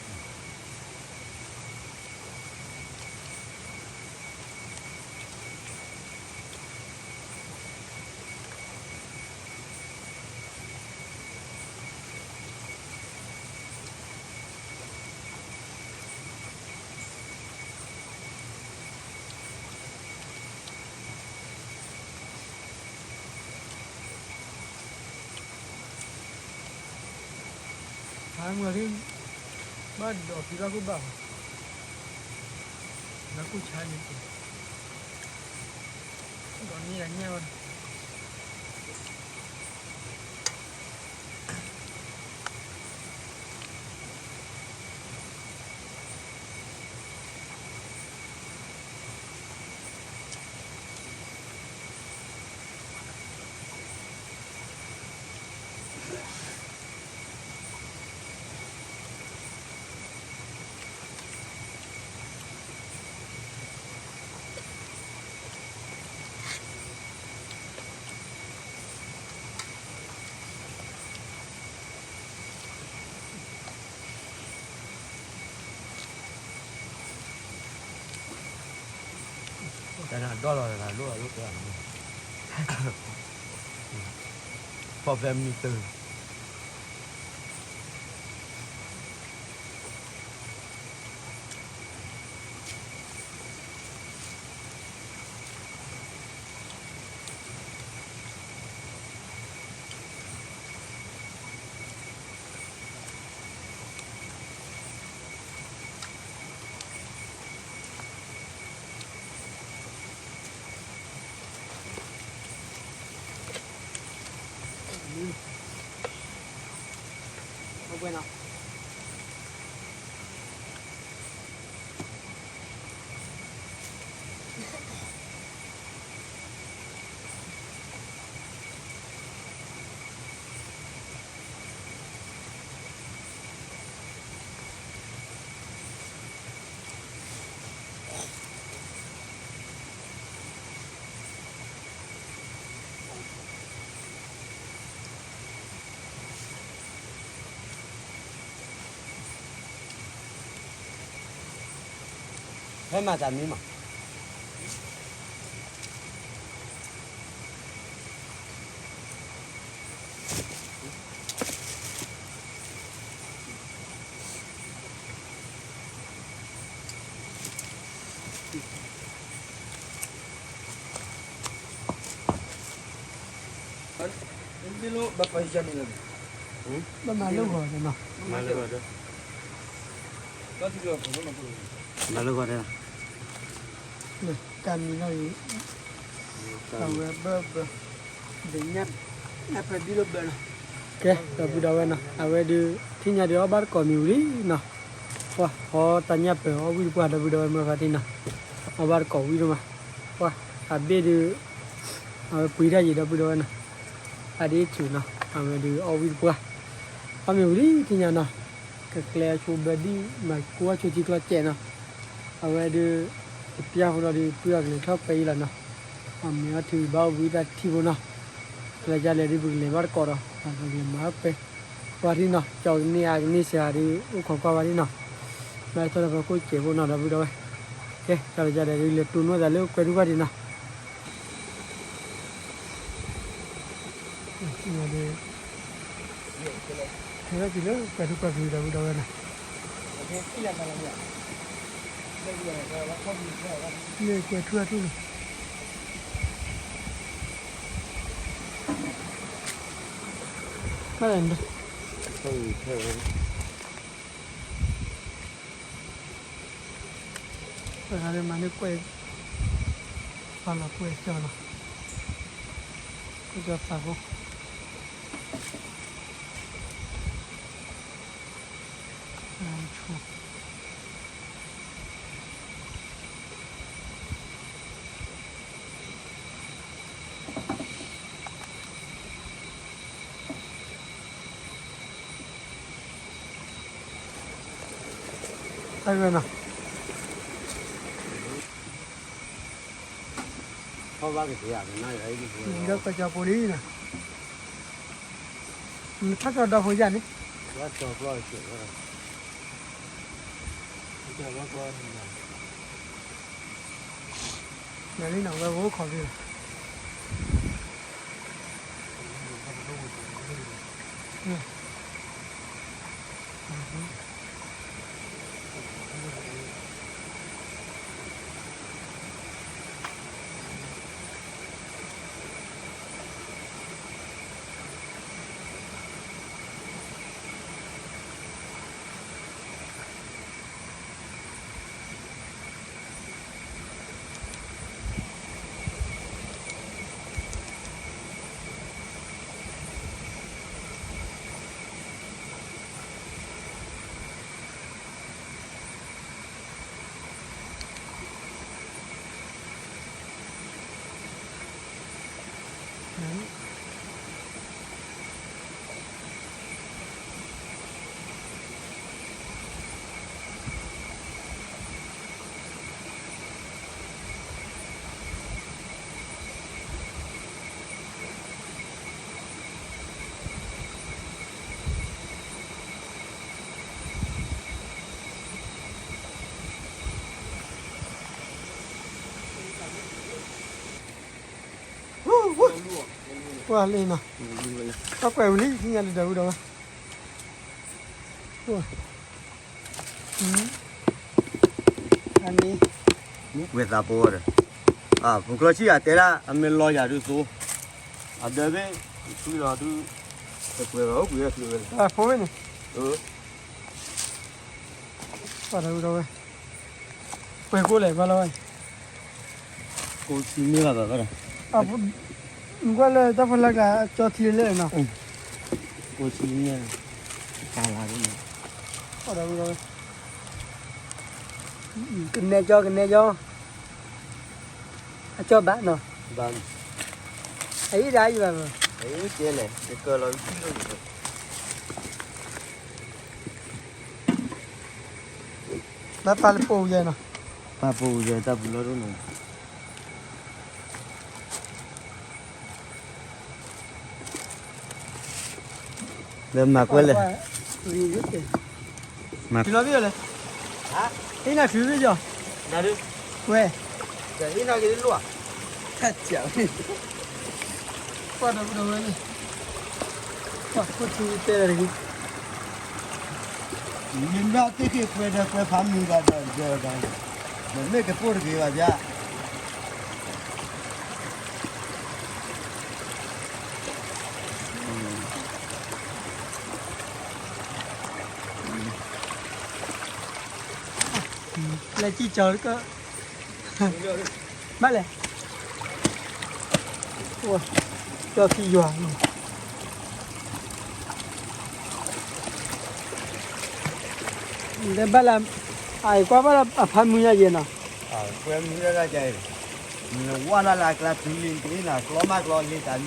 အမုၢ်ဂၤသ့ၣ် ဘၣ်ဒိးဖံဘၣ်ခိၣ်ဘၣ်ဘၣ်, လၢခိၣ်ဆါန့ၣ်, ဒိးန့ၢ်ယၤညၣ်ဝဲ, တၢ်ဒိၣ်လီၤတၢ်ဒိၣ်လီၤလၢပှၤ, ဖီၣ်ဖဲမံၤတၢ် ဖဲမၤတၢ်မံၤမး ဘၣ်မၤလၢဂီၤဒီးနီၤ, မၤလၢဂီၤဒီး, တၢ်မံၤလီၤအံၤ, အဝဲဘၢဘၢ, ဒ်ညၣ်, ညၣ်ပၢၢ်ဒ်လီၤဘၢနီၤ, ကဲ ဒီပုၢ်ဒီဝဲၢ်နီၤ, အဝဲဒုး ထံၣ်ညါဒုးအီၣ်ဘၣ်တကိးမံၤဝံၤလံနီၤ, ပှၤ အီတၢ်ညၣ်ပၢၢ်အီၣ်ဝံၣ်တပှၢ် ဒီပုၢ်ဒီဝဲၢ်မုၢ်ခီထံနီၤ, အီၣ်ဘၣ်တကိးဝံၣ်ဒိၣ်မး, ပှၤ အဘ့ၣ်ဒုး အဝဲပှ့ၤတၢ်ယံၤ ဒီပုၢ်ဒီဝဲၢ်နီၤ, အဒ့ၣ်စူၤနီၤ အဝဲဒုးအီၣ်ဝံၣ်တပှၢ်, အီၣ်မ့ၢ်ဝံၤလံ ထံၣ်ညါနီၤ, ကကျဲအဆိဘၢဒံၣ် မၤကိၢ်အဆိထံကျီစဲးနီၤ, အဝဲဒုး တပျၢ်ဖိဒီးဒုး ပှ့ၤအီၤကလဲၤထီၣ်ကွဲအံၤလီၤနီၤ, အမ့ၢ်အီထံဘၣ်အိၣ်ဘှံးတၢ်ထံၣ်ဖိနီၤ, ကလဲၤယါလဲၣ်ဒုး ပကလဲၤဘၣ်တကိးဒီး ပကလဲၤမၤကွဲ ပှၤထံၣ်နီၤ, ကၠီကန့ၢ်အကန့ၢ်စှၤဒုး အိၣ်ခိးကွၢ်ဝဲထံၣ်နီၤ, ဘၣ်ထီၣ်ဒီးပှၤကိၣ်စဲးဖိနီၤ ဒီပုၢ်ဒီဝဲၢ်, ကဲ ကၠီကလဲၤယါလဲၣ်ဒုး လဲၤတိၢ်နီၣ်သးလၢကွဲထူၣ်ကွၢ်ထံနီၤ ဟဲထီၣ်က့ၤလၢကွဲထူၣ်ကွၢ်ထံ ဒီပုၢ်ဒီဝဲၢ်နီၤ, လၢကွဲထူၣ်အထူၣ်လီၤ, ဘၣ်လဲၣ် ပှၤဂၤလၢမၤန့ၢ်ကွဲး, ပှၤလီၤကွဲးကၠီလီၤ, ကွဲးကၠီသးဖိ, ဆိ တၢ်ဂ့ၢ်နီၤ, လၢကွဲးကၠီပူၤလံနီၤ, ထီၣ်ကၠီဒီဖိယၢ်န့ၣ်, မ့ၢ်လံနီၤ ဝဲအိၣ်ခိးက့ၤလီၤ. လၢနီၤ, ကွၢ်ကွဲးဝံၤလံ သ့ၣ်ညါလံဒီးဝံၤဒီးဝဲ, အန့ၣ်, ဝဲသးပှၢ်ဒီး, ပူၤကျီဆံၣ်အတဲဒၣ် အမ့ၢ်လီၤယၤဒုးသိ, အဒၢးဘ့ၣ်, ထွံလီၤဒုး, တပှဲၤဘၣ်အိၣ်ကွံာ်ဝဲသုဝဲ, အဖိဝဲန့ၣ်, ပှၤဒီးဝဲ, ပှဲၤကိးလဲၣ်ဘၣ်လီၤဝဲ, ကိးဆံမ့ၢ်ဘၣ်ဘၣ်ဘၣ်ဒီး, နကွၢ်လၢတၢ်ဖိလၢကျါ အကၠီထံလၢနီၤ, ကိးဆံမ့ၢ်, တၢ်လၢ, ကနဲကၠီ ကနဲကၠီ, အကၠီဘၣ်နီၤ, အအံၤဒၣ်အံၤဘၣ်, ကဲလဲၣ်, ကလီၤ, ဘၣ်ပာ်လၢပိာ်ယဲနီၤ, ပာ်ပိာ်ယဲတၢ်ပူၤလီၤဒိၣ်နီၤ, လၢမၤကွဲလဲၣ်, လီၤဘၣ်လဲၣ်, ဟ့ၣ်နၤချုးဘ့ၣ်ကီ, ဝဲ, ဟ့ၣ်နၤက့ၤလီၤ, ကွၢ်ဒီးဝဲန့ၣ်, ကွၢ်ခိၣ်ထံတဲလီၤတဂ့ၤ, မ့ၢ်ဘၣ်သ့ၣ်က့ၤကွဲဒီးကွဲဖးမုၢ်ဘၣ်ဒီးဒီးဒီး, နမ့ၢ်ကပိၢ်တဂ့ၤဘၣ်ဗျာ, လဲၤကံၢ်ကၠီၤက, ဘၣ်လဲၣ်, ကၠီထံယွၤ, ဘၣ်လၢ, အကွၢ်ဘၣ်လၢအဖးမုၢ်ညါယဲနီၤ, ကွဲမုၢ်ညါယဲ, နဝၢ်လၢ်လၢ်ကျါတုၤလံတ့ၢ်နၤ ကျီမးကျီ လံတၢ်မံၤကျီမးကျီ, တၢ်တၢ်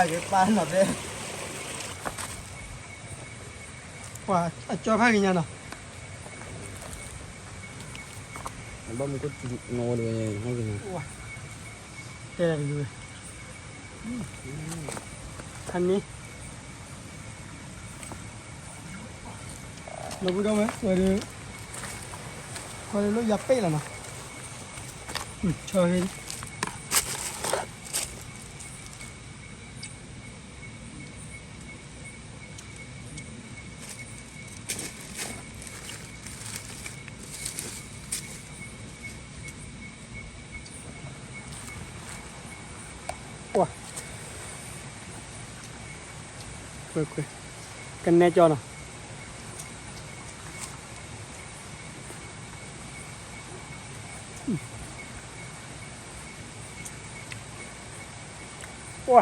ဂ့ၤပာ်နီၤဖဲ ပှၤအကၠီဖးကညါနီၤ, ဘၣ်မူခိၣ်နီၤဝဲ, တဲတဂ့ၤဝဲ, ဖးန့ၣ်, လီၤဘှံးဒီးဝဲ, ဝဲဒီး, ကွၢ်လၢလၢယၤပ့ၣ်လီၤနီၤ, ဆီဂ့ၤ ပှၤ, ကနဲကၠီနီၤ, ပှၤ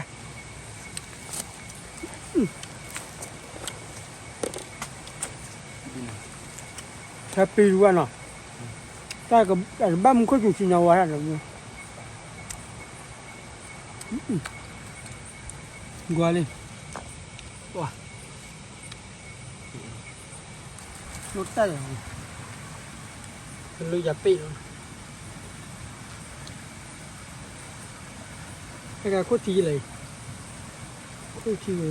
ဟဲပ့ၤဒုးဝဲနီၤ, တၢ်ကဘၣ်မူခိၣ်စူၤဆူညါဝဲဒၣ်ဒီး, ကွၢ်လံ, ပှၤ တၢ်လၢယၤပ့ၣ်လီၤ, ဟဲကခိၣ်ထံယလဲၣ်, ခိၣ်ထံဝဲ,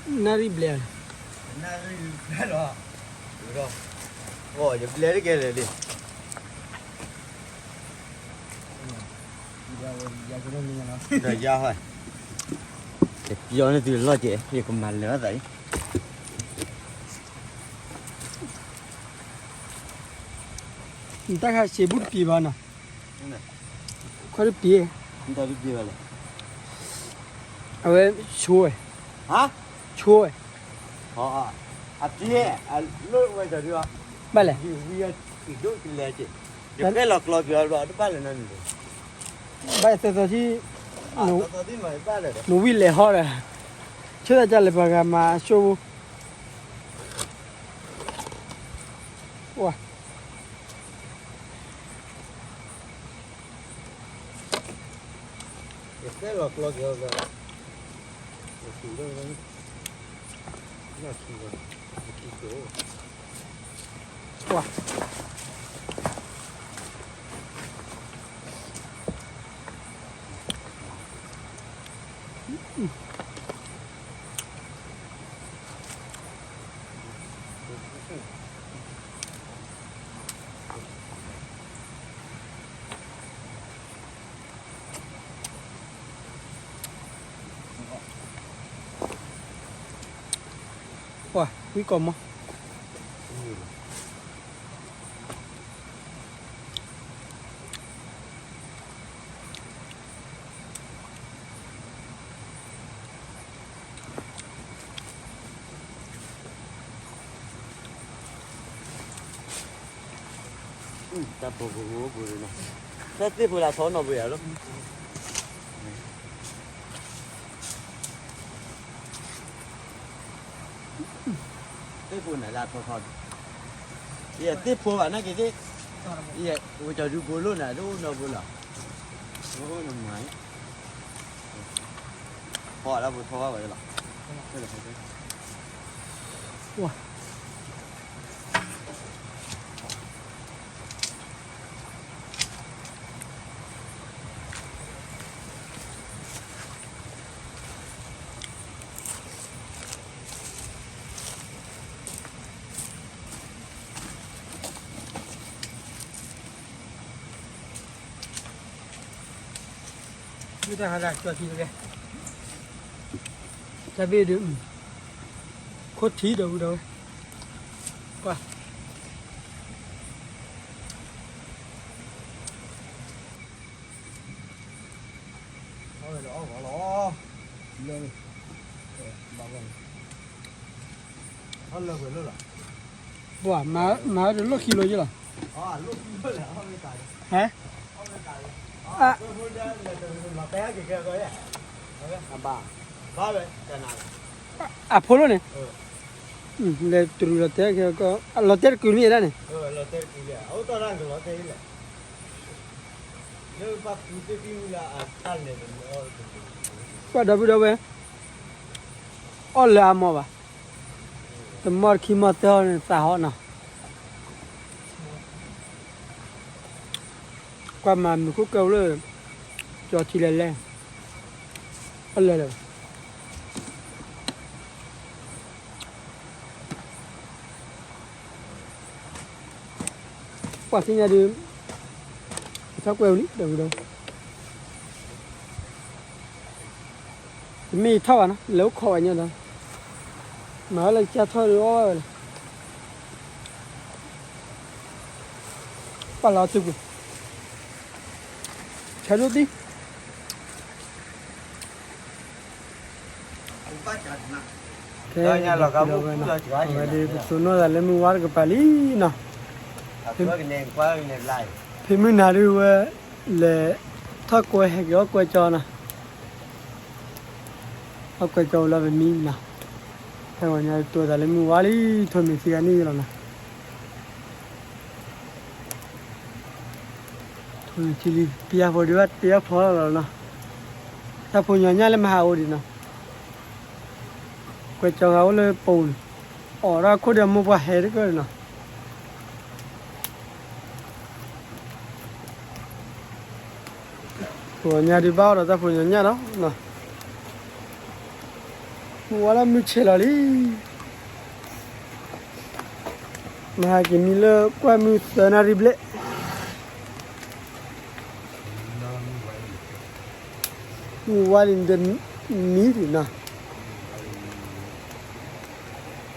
နၣ်ရံၣ်ဘျဲၣ်, ယဘျဲၣ်တကဲလဲၣ်လံ ဒီးယၤဟီ, ယပျီန့ၢ်သုလီၢ်ကဲ, ယကမၤလၢာ်အသးအံၤ, နတၢ်ခါစံးဘူးတပျံၤဘၣ်နီၤ, ခွါတပျံၤ, အဝဲဆိဝဲ, ဆိဝဲ, အပျံၤ, အလိၣ်ဝဲဒီး, ဘၣ်လဲၣ်, ယဖဲလီၤကျီက့ၤအီၤတဘၣ်လၢၤနီတမံၤ, ဘၣ်သၢသီထံ, နဝံၣ်လဲၤဟီဒီး, ဆၢသးကလဲၤပှၤဂၤမၤအဆိ, ပှၤ ယဖဲလီၤကျီက့ၤအီၤ, ယခံ, ယခံ, ယခံကိး, ပှၤ ဝံကိာ်မီ တၢ်ဖိဖိဖိဖိန့ၣ်, တၢ်သ့ၣ်ဖိလၢထီနီၢ်ပှဲၤယၤလီၤ. သ့ၣ်ဖိန့ၣ်လၢထီထီ, ယသ့ၣ်ဖိဘၣ်နာ်က့ၤသ့ၣ်, ယဝဲကၠီဒုဖိလိၣ်န့ၣ် တအိၣ်နီတဘိလီၤ. အိၣ်နမၤ, ဖီလၢဖိထီဘၣ်ဝဲလီၤ. မ့ၢ်တၢ်ဟးဒၣ် ကၠီထံတဂဲၤ, တၢ်ဘ့ၣ်ဒုး, ခိၣ်ထံဒီးဝံၤဒီးဝဲ, ကွၢ် အီၣ်ဝဲလီၤ, အီၣ်ဝဲလီၤ, လၢ, ဘၣ်ဝဲ, အီၣ်လၢဝဲလၢလီၤ, ပှၤမၤဝဲတလိၣ်ခံလိယလီၤ, ဟဲ, အဖိလိၣ်န့ၣ်, လဲၤတရူးလီၤတဲာ်ခဲကီ, လီၤတဲာ်တကုာ်မ့ၢ်ဒၣ်န့ၣ်, ပှၤဒီပုၢ်ဒီဝဲၢ်, အီၣ်လၢအမိၢ်ဘၣ်, တမီၢ်တခံမီၢ်သၢအီၤန့ၣ် သးဟီနီၤ, ကွၢ်မၤမုာ်ခိၣ်ကၢလၢ, ကၠီထံလဲၤလဲၣ်, အီၣ်လၢလၢ ပှၤသ့ၣ်ညါဒုး, ယထီၣ်ကွဲဝံၤလံ ဒီးဝံၤဒီး, တမ့ၢ်ယထီၣ်ဘၣ်နီၤ လဲၤအိၣ်ခိးဝဲညါဒီး, မၤဝဲလၢကစၢ်ထီၣ်ဒုးအီၣ်ဝဲလီၤ, ပှၤလီၤထံပူၤ, ဆဲးဒိၣ်သံ ကဲ, အဝဲဒၣ်ပတိၢ်နီၣ်သးလၢမုၢ်ဝါတကပၤလံနီၤ, ဖဲမုၢ်နၤဒုးဝဲ, လဲၤထီၣ်ကွဲဟဲက့ၤအီၣ်ကွဲကၠီနီၤ, အီၣ်ကွဲကၠီဝံၤလီၤပမံနီၤ, ဖဲဂီၤညါတိၢ်သးလၢမုၢ်ဝါလံ, ထိၣ်နုာ်ထံဂၤန့ၣ်လီၤနီၤ. ထိၣ်နုာ်ထံလံ ပယီၤဖိဒုးဘၣ်တ့အီၣ်ဖီလီၤနီၤ, တၢ်ဖိညီညၣ်လၢမဟါအိၣ်ဒံးနီၤ, ကွဲကၠီဂၤအိၣ်လၢပူၤန့ၣ်, အိၣ်ဒီးခိၣ်ဒီးမိၢ်ပှၢ်ဟဲတကၢၢ်နီၤ. ဖိညီညၣ်ဒုးဘၣ်အီၣ်ဒီးတၢ်ဖိညီညၣ်နီၤ, မုၢ်ဝါလၢမုၢ်ဆဲးလီၤလံ. မဟါက့ၤမံလၢကွၢ်မုၢ်သၢနၣ်ရံၣ်ဘျဲၣ်, မုၢ်ဝါလံဒီးမံဒံးနီၤ.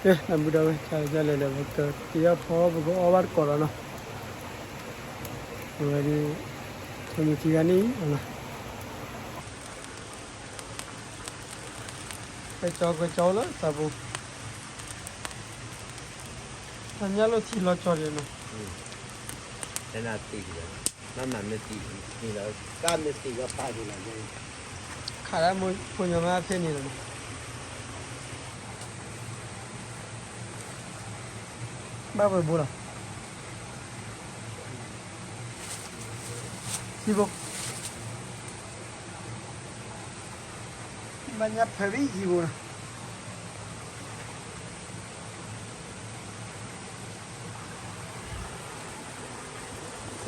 ကဲ အဘူးဒီးဝဲ ကလဲၤလဲၤ ပကတ့အီၣ်ဖီ ပကအီၣ်ဘၣ်တကိးလီၤနီၤ. အဝဲဒၣ် ထိၣ်နုာ်ထံဂၤန့ၣ် ကွဲကၠီကွဲကၠီလၢသးပူၤ, တၢ်ညၣ်လိၣ်ထံလီၤကၠီဒံးနီၤ. ခးဒၣ်မိၢ်ဖိညီမါဖဲန့ၣ်လီၤနီၤ. ဘၣ်ပှဲၤဘိလီၤ. ထံဘိ, ဘၣ်ညၣ်ဖဲဘံထံဘိနီၤ.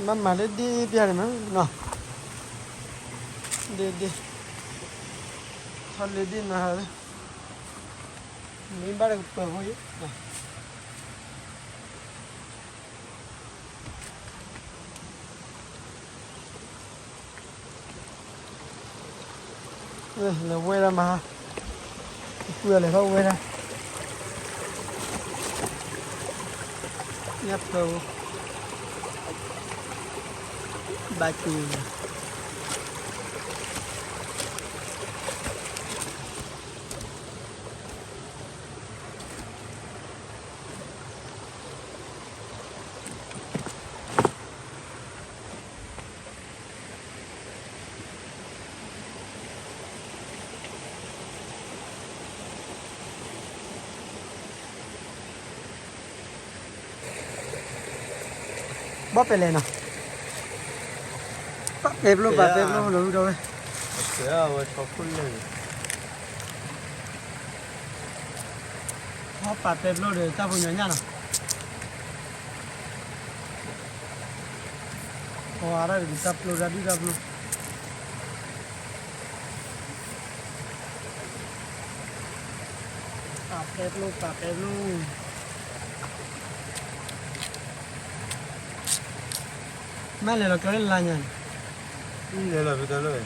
မ့ၢ်မၤလၢဒ့ပျၢ်န့ၣ်မးနီၤ, ဒ့ဒ့, ထီၣ်လၢဒ့နီၤ, မ့ၢ်ဘၣ်တကပၤဖိအံၤ လဲၤဝဲဒၣ်မး, ကွၢ်လဲၤထီၣ်ဝဲဒၣ်, ညၣ်ပၢဝဲ, ဘၣ်ကၠိ, ဘၣ်ပဲလဲၣ်နီၤ, ပာ်ပဲဖျိ ပာ်ပဲဖျိလီၤဝံၤဒီးဝဲ, ပာ်ပဲဖျိဒီးတၢ်ဖိညါညၣ်နီၤ, ပှၤဒၣ်ကဒုးတၢ်ပျိ တၢ်ဒုၣ်တၢ်ပျိ, ပာ်ပဲဖျိ ပာ်ပဲဖျိ, မ့ၢ်လဲၤလီၤကျီလၢလါညါန့ၣ်, လဲၤလီၤဖဲတၢ်လီၢ်,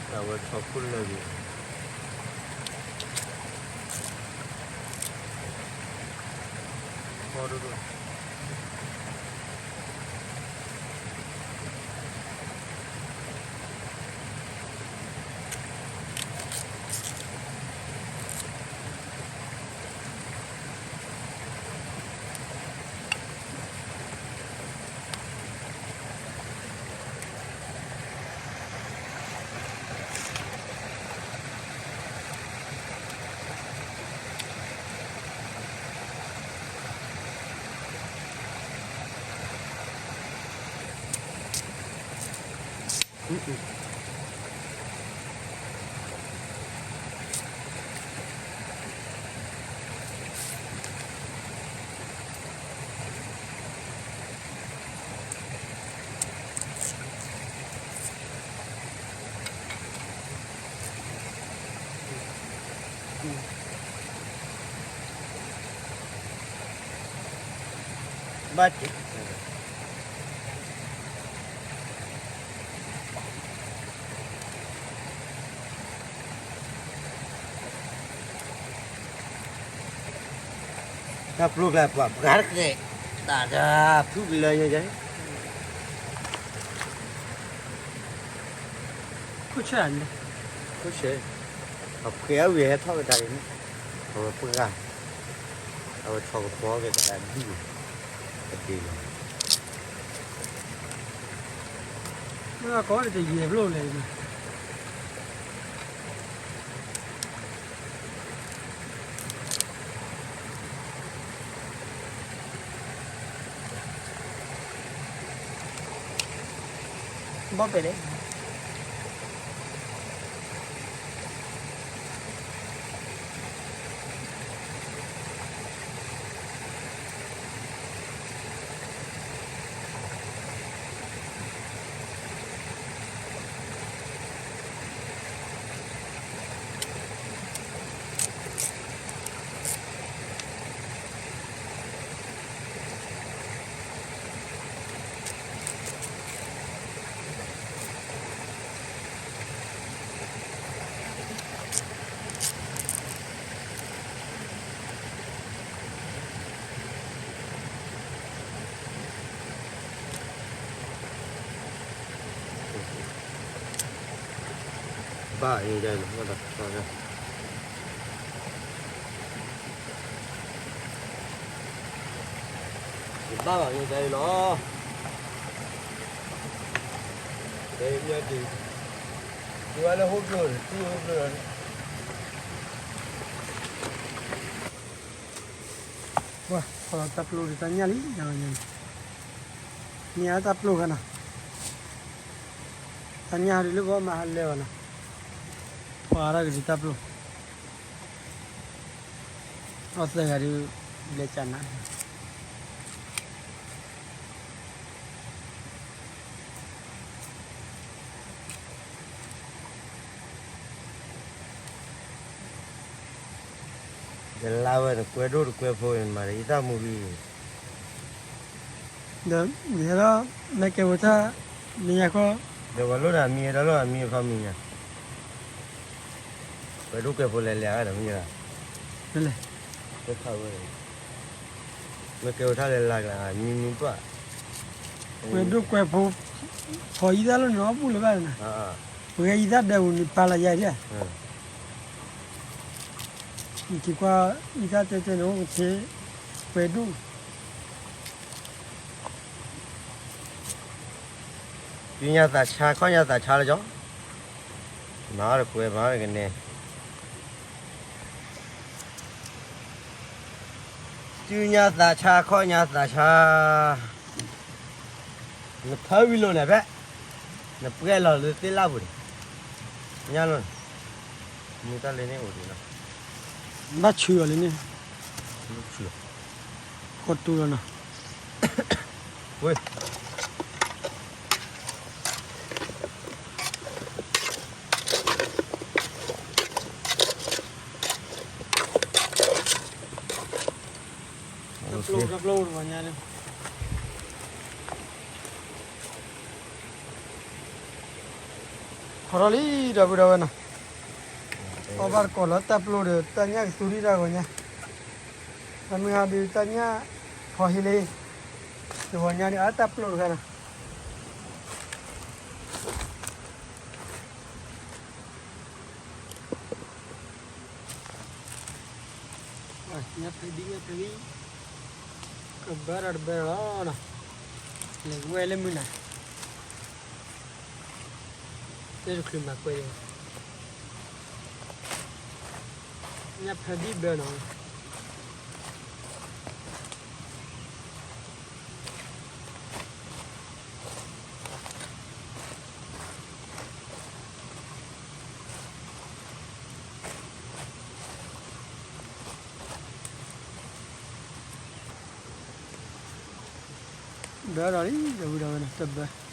တၢ်ဝဲထီၣ်ခိၣ်လၢာ်ဂ့ၤ, ဖီဒိၣ်ဒိၣ် ဘၣ်တ့ၢ် တၢ်ပျိကျါ ပှၤပှၤတကဲ, တၢ်တၢ်ဖုကလၢယဲယဲ, ခိၣ်ဆၢန့ၣ်, ခိၣ်ဆၢ, အဖှဲးအဝံၤဟဲထီၣ်ကဒါအံၤန့ၣ်, အဝဲပှၤ, အဝဲဆီကဖီက့ၤတၢ်ဒံၣ်, အဒ့လီၤ, မ့ၢ်ကီးတယဲၢ်ဖျိလဲၣ်န့ၣ် ဘၣ်ပဲလဲၣ်, ဘၣ်အံၤဒၣ်န့ၣ်, ယဘၣ်ဘၣ်အံၤဒၣ်အံၤလီၤ, တဲမ့ၢ်တ့ၢ်, ယဝဲလၢဟိၣ်ကျိန့ၣ် တံၢ်ဟိၣ်ကျိလီၤ, ပှၤ ခီလီၤတၢ်ပျိဒီးတၢ်ညၣ်လံ, မ့ၢ်အတၢ်ပျိဂၤနီၤ, တၢ်ညၣ်ဟးဒုးလၢပှၤမၤဟးလၢဘၣ်နီၤ, ပှၤဒၣ်ကဒုးတၢ်ပျိ, အီၣ်သၢဂၤဒုး ဘျဲၣ်ကနၤ ယလါဝဲတကွဲဒိၣ်တကွဲဖိန့ၣ်မး ယတၢ်မူဂံၢ်, ဒီးယဟဲလီၤ မ့ၢ်ကဲဝဲတၢ် မ့ၢ်ညါဃီ, ဒီးပှၤလိၣ်တၢ်မံၤ တၢ်လိၣ်တၢ်မံၤအခီမံၤညါ, ကွဲဒိၣ်ကွဲဖိလဲၤလဲၤအဂၤဒီးမ့ၢ်ယၤ, လဲၤ, တခါဝဲ မ့ၢ်ကဲဝဲထါလဲၤလၢ်ကျါ မံမံပှၢ်, ကွဲးဒိၣ်ကွဲးဖိ, ဖီၣ်အံသၣ်လၢနအီၣ်ဘူၣ်လၢၤဘၣ်နၤ, ပှဲၤအံသၣ်ဒဲးပူၤန့ၣ် ပာ်လီၤယၤဒၣ်, နက့ၤကွၢ်အံသၣ်တဲတဲန့ၣ် အိၣ်ကသ့, ကွဲးဒိၣ် တုၤညါသးဆါ ခီၣ်ညါသးဆါလၢကၠီ, မၤအီၣ်တကွဲး မၤအီၣ်တကနဲ, တုၤညါသးဆါ ခီၣ်ညါသးဆါ, နဖၢဝံၤလိာ်န့ၣ်ဖဲ, နပှဲၤလီၤလၢသ့ၣ်လၣ်ပူၤန့ၣ်, ညါလိာ်န့ၣ်, မူတၢ်လၢန့ၣ်အိၣ်ဒံးလီၤ, ဘၣ်ဆူအီၤလၢန့ၣ်, ဆူ, ကီတူလီၤနီၤ, ဝဲ တၢ်ပျိၢ်တၢ်ပျိၢ်တပှၤညါန့ၣ်, ထီထီၣ်လံ ဒီပုၢ်ဒီဝဲၢ်နီၤ, အီၣ်ဘၣ်တကိးလီၤတၢ်ပျိၢ်ဒီး တၢ်ညၣ်ကသူဒံၣ်တၢ်ဂီၤညါ, တၢ်မုၢ်ဟါဒုးတၢ်ညၣ်ဖီဟ့လ့, တဂီၤညါန့ၣ် အတၢ်ပျိၢ်တခါနီၤ ညါဖဲဒ်ညါဖဲဒ်, ကဘၢဒီးတဘၢလီၤနီၤ, လဲၤဝဲလၢမုၢ်နၤ, တဲတချုးမၤကွဲး, ညါဖဲဒ်ဘၢနီၤ ဘၢဒီးလံ ဒီပုၢ်ဒီဝဲၢ်န့ၣ် တဘၢ,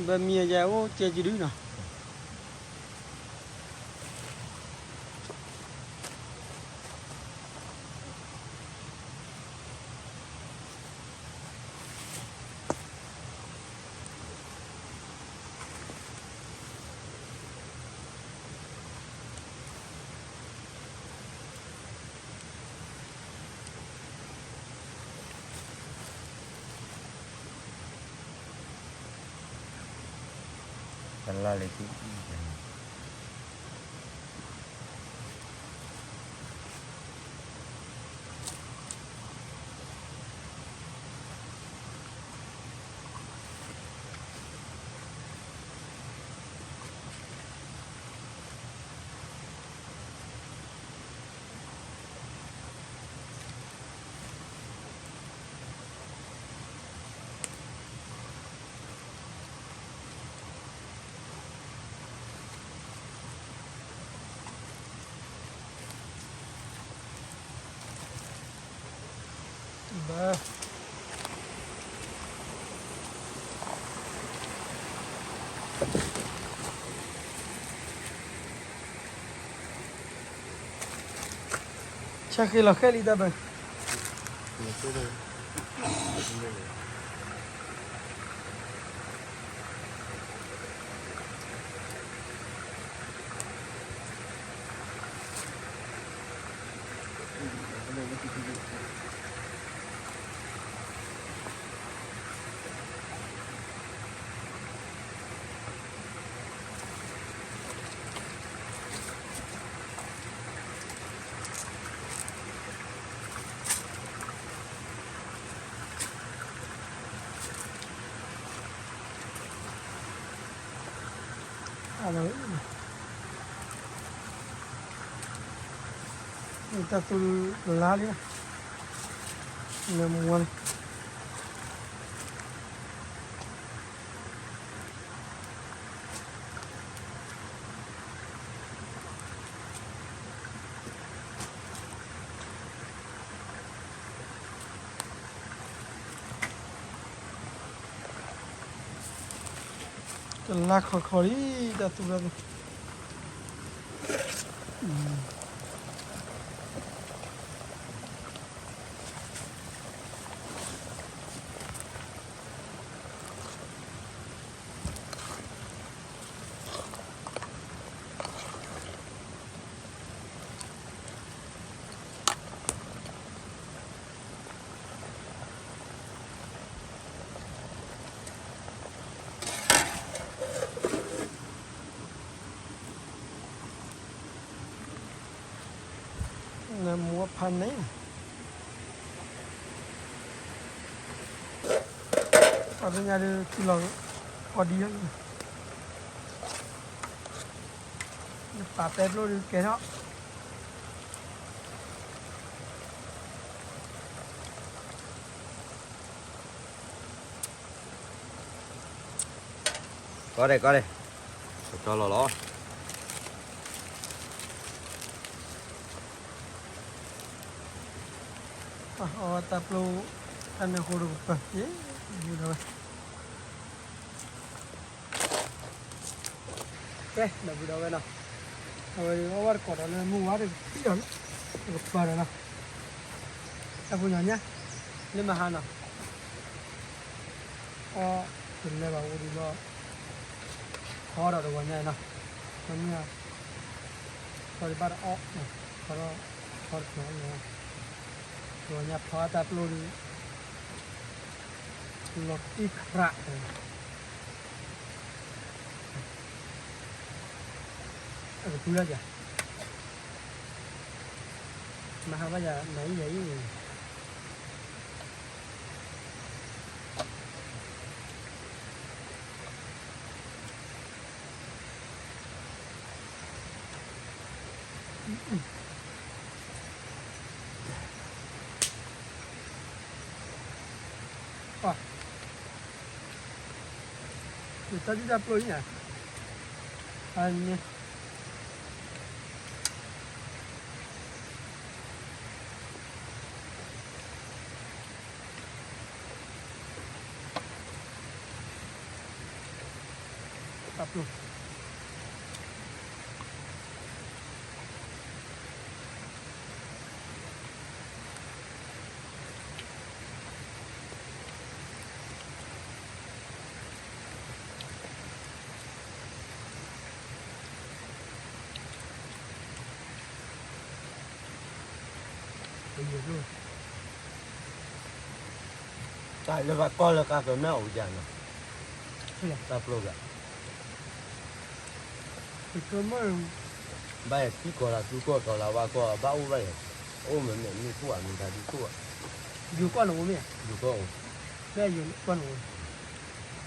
ဘၢမံၤယအိၣ်ကဲကဒုနီၤ. တလါလၢခံ ဘၣ် ဆၣ်ဃ့လီၤဃဲလံတၢ်ဘၢ. Hello. တၢ်သူလါလံ, နမွၤလံ. တလါခီခီလံ, တၢ်သူတၢ်သီ. တ ဖးန့ၣ် ပှၤသ့ၣ်ညါဒုး ထံလီၤ ကီၢ်ဒံလီၤ, နပာ်ပဲပျိၢ်ဒုးကဲထီၣ် ကီဒဲးကီဒဲး, ကၠီလီၤလီၤ. အဝဲတၢ်ပျိၢ် တၢ်နၢဃိတကပၤ, ကဲ ဒီပုၢ်ဒီဝဲၢ်နီၤ, အဝဲအီၣ်ဘၣ်တကိးဒီးလၢမုၢ်ဝါတကပၤဒီးနီၤ, တၢ်ပူၤညီညါ လၢမဟါနီၤ အီၣ်တလဲဘၣ်အိၣ်ဒံးလီၤ, ခီဒီးတဂီၤညါနီၤ, ခီမ့ၢ် ခီတဘၣ်တအီၣ်, ခီဒီး ခီတကျီၤလီၤ, တဂီၤညါဖီအတၢ်ပျိၢ်ဒုး လီၤတံၢ်ခရး အကပူၤလၢယၤ, မဟါဘၣ်ယၤ နအံၤယၤအံၤန့ၣ် ပှၤ ယတၢ်ဒုၣ်တၢ်ပျိၢ်အံၤန့ၣ် အန့ၣ် တၢ်ပျိၢ် တၢ်လၢဘၣ်ကီၢ်လၢကါကမဲအိၣ်ယၤနီၤ, တၢ်ပျိၢ်ဘၣ် ဘၣ်ယထံကီၢ်လၢသူကီၢ်ကီၢ်လၢဝါကီၢ်ဘၣ်အိၣ်ဘၣ်ယၤ, အိၣ်မ့ၢ်မ့ၢ်မ့ၢ်ခိၣ်ဧါ မ့ၢ်တၢ်ဒုခိၣ်ဧါ, ယိၤကီၢ်န့ၣ်အိၣ်မ့ၢ်, ယိၤကီၢ်အိၣ်, မ့ၢ်ယိၤကီၢ်န့ၣ်အိၣ် ဘၣ်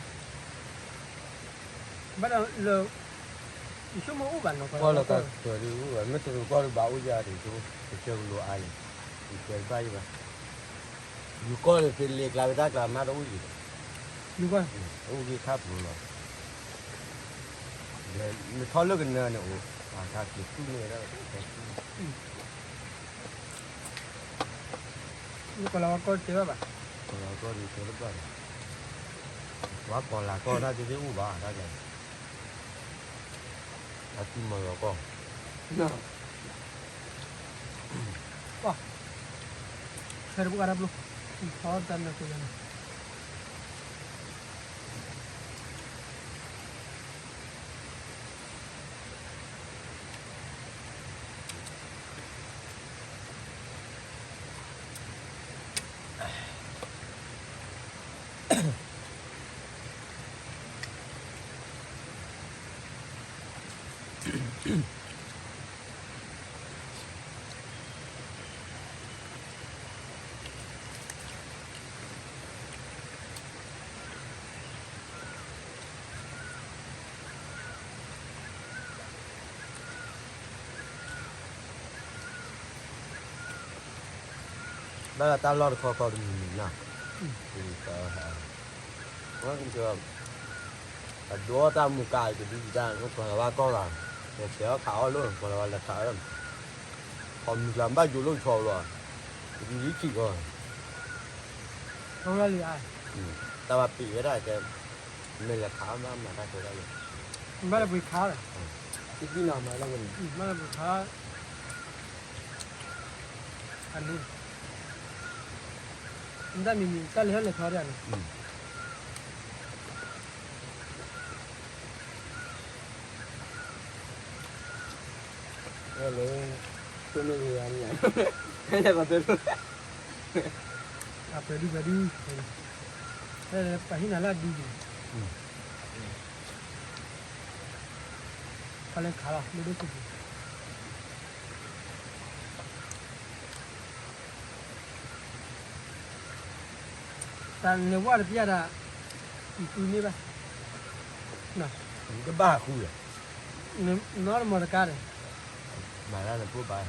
ဒီးလၢ ယဆိကမိၣ်အိၣ်ဘၣ်နီၤ ကီၢ်လၢကါကတၢၢ်ဒုးအိၣ်ဘၣ် မ့ၢ်တရူးကီၢ်ဒုးဘၣ်အိၣ်ယၤဒံး ကစၢၢ်ကလိၤအါယံၤ, ယစၢၢ်တဘၣ်ယံၤဘၣ်, ယိၤကီၢ်လၢဖဲလဲၤကျါဖဲတၢ်ကျါမးတအိၣ်ယံၤဘၣ်, ယိၤကီၢ် အိၣ်ဂ့ၤခါပူၤလီၤ, နထီၣ်လၢကနၢန့ၣ်အိၣ်, အတၢ်က့ၤသူၣ်န့ၣ်ဒၣ် နကီၢ်လၤဝါကီၢ်တကဲဘၣ်ဘၣ်, ကီၢ်လၤဝါကီၢ်တကဲဘၣ်ဘၣ်, ဝါကီၢ်လၤကီၢ်တၢ်က့ၤအိၣ်ဘၣ်တၢ်ကဲ, အသူမၤလီၤကီၢ်, ပှၤ, ဆဲးတပှၢ်တၢ်ပျိၢ်, ထီတၢ်နၢၤကယၤန့ၣ် ဘၣ်တၢ်လီၢ်တခီခီတမံၤမံၤနီၤ, အဒိတၢ်မူကါအံၤတဒုတၢ် ကီၢ်လၤဝါကီၢ်ဂၤ, ကဲအီၣ်ခးအီၣ်လီၤ ကီၢ်လၤဝါလဲၤခးအီၣ်, ခီမုၢ်ကျါဘၣ်ယိၤလိာ်ဆီလီၤ, တဒုလံခံကီၢ်, တၢ်ဘၣ်ပ့ၤဝဲဒၣ်ကဲ, မ့ၢ်လဲၤခးအီၣ်မ့ၢ်မၤတၢ်ကဲဒၣ်လဲၣ်, ဘၣ်လၢပှ့ၤခါ, ဘၣ်လၢပှ့ၤခါ, အနူ, တၢ်မံၤမံၤ တၢ်လဲၤဟဲလဲၤထီၣ်ဒၣ်န့ၣ် လၢ, တိၢ်မ့ၢ်ဂ့ၤဂၤန့ၣ်, ဟဲလဲၤပှၤပၢၤဒု, ပှၤပၢၤဒု, ဟဲလဲၤပှၤဟံးနၤလၢအဒုန့ၣ်, ပှၤလဲၤခးလီၤ မ့ၢ်ဒိၣ်ခိၣ်ပူၤ, လဲၤဝဲတပျၢ်ဒၣ်, ယသူန့ၢ်ဘၣ်, နကဘၣ်ဃုလီၤ, နီတမၤတကါဒီး, မၤလၢနဖိဘၣ်,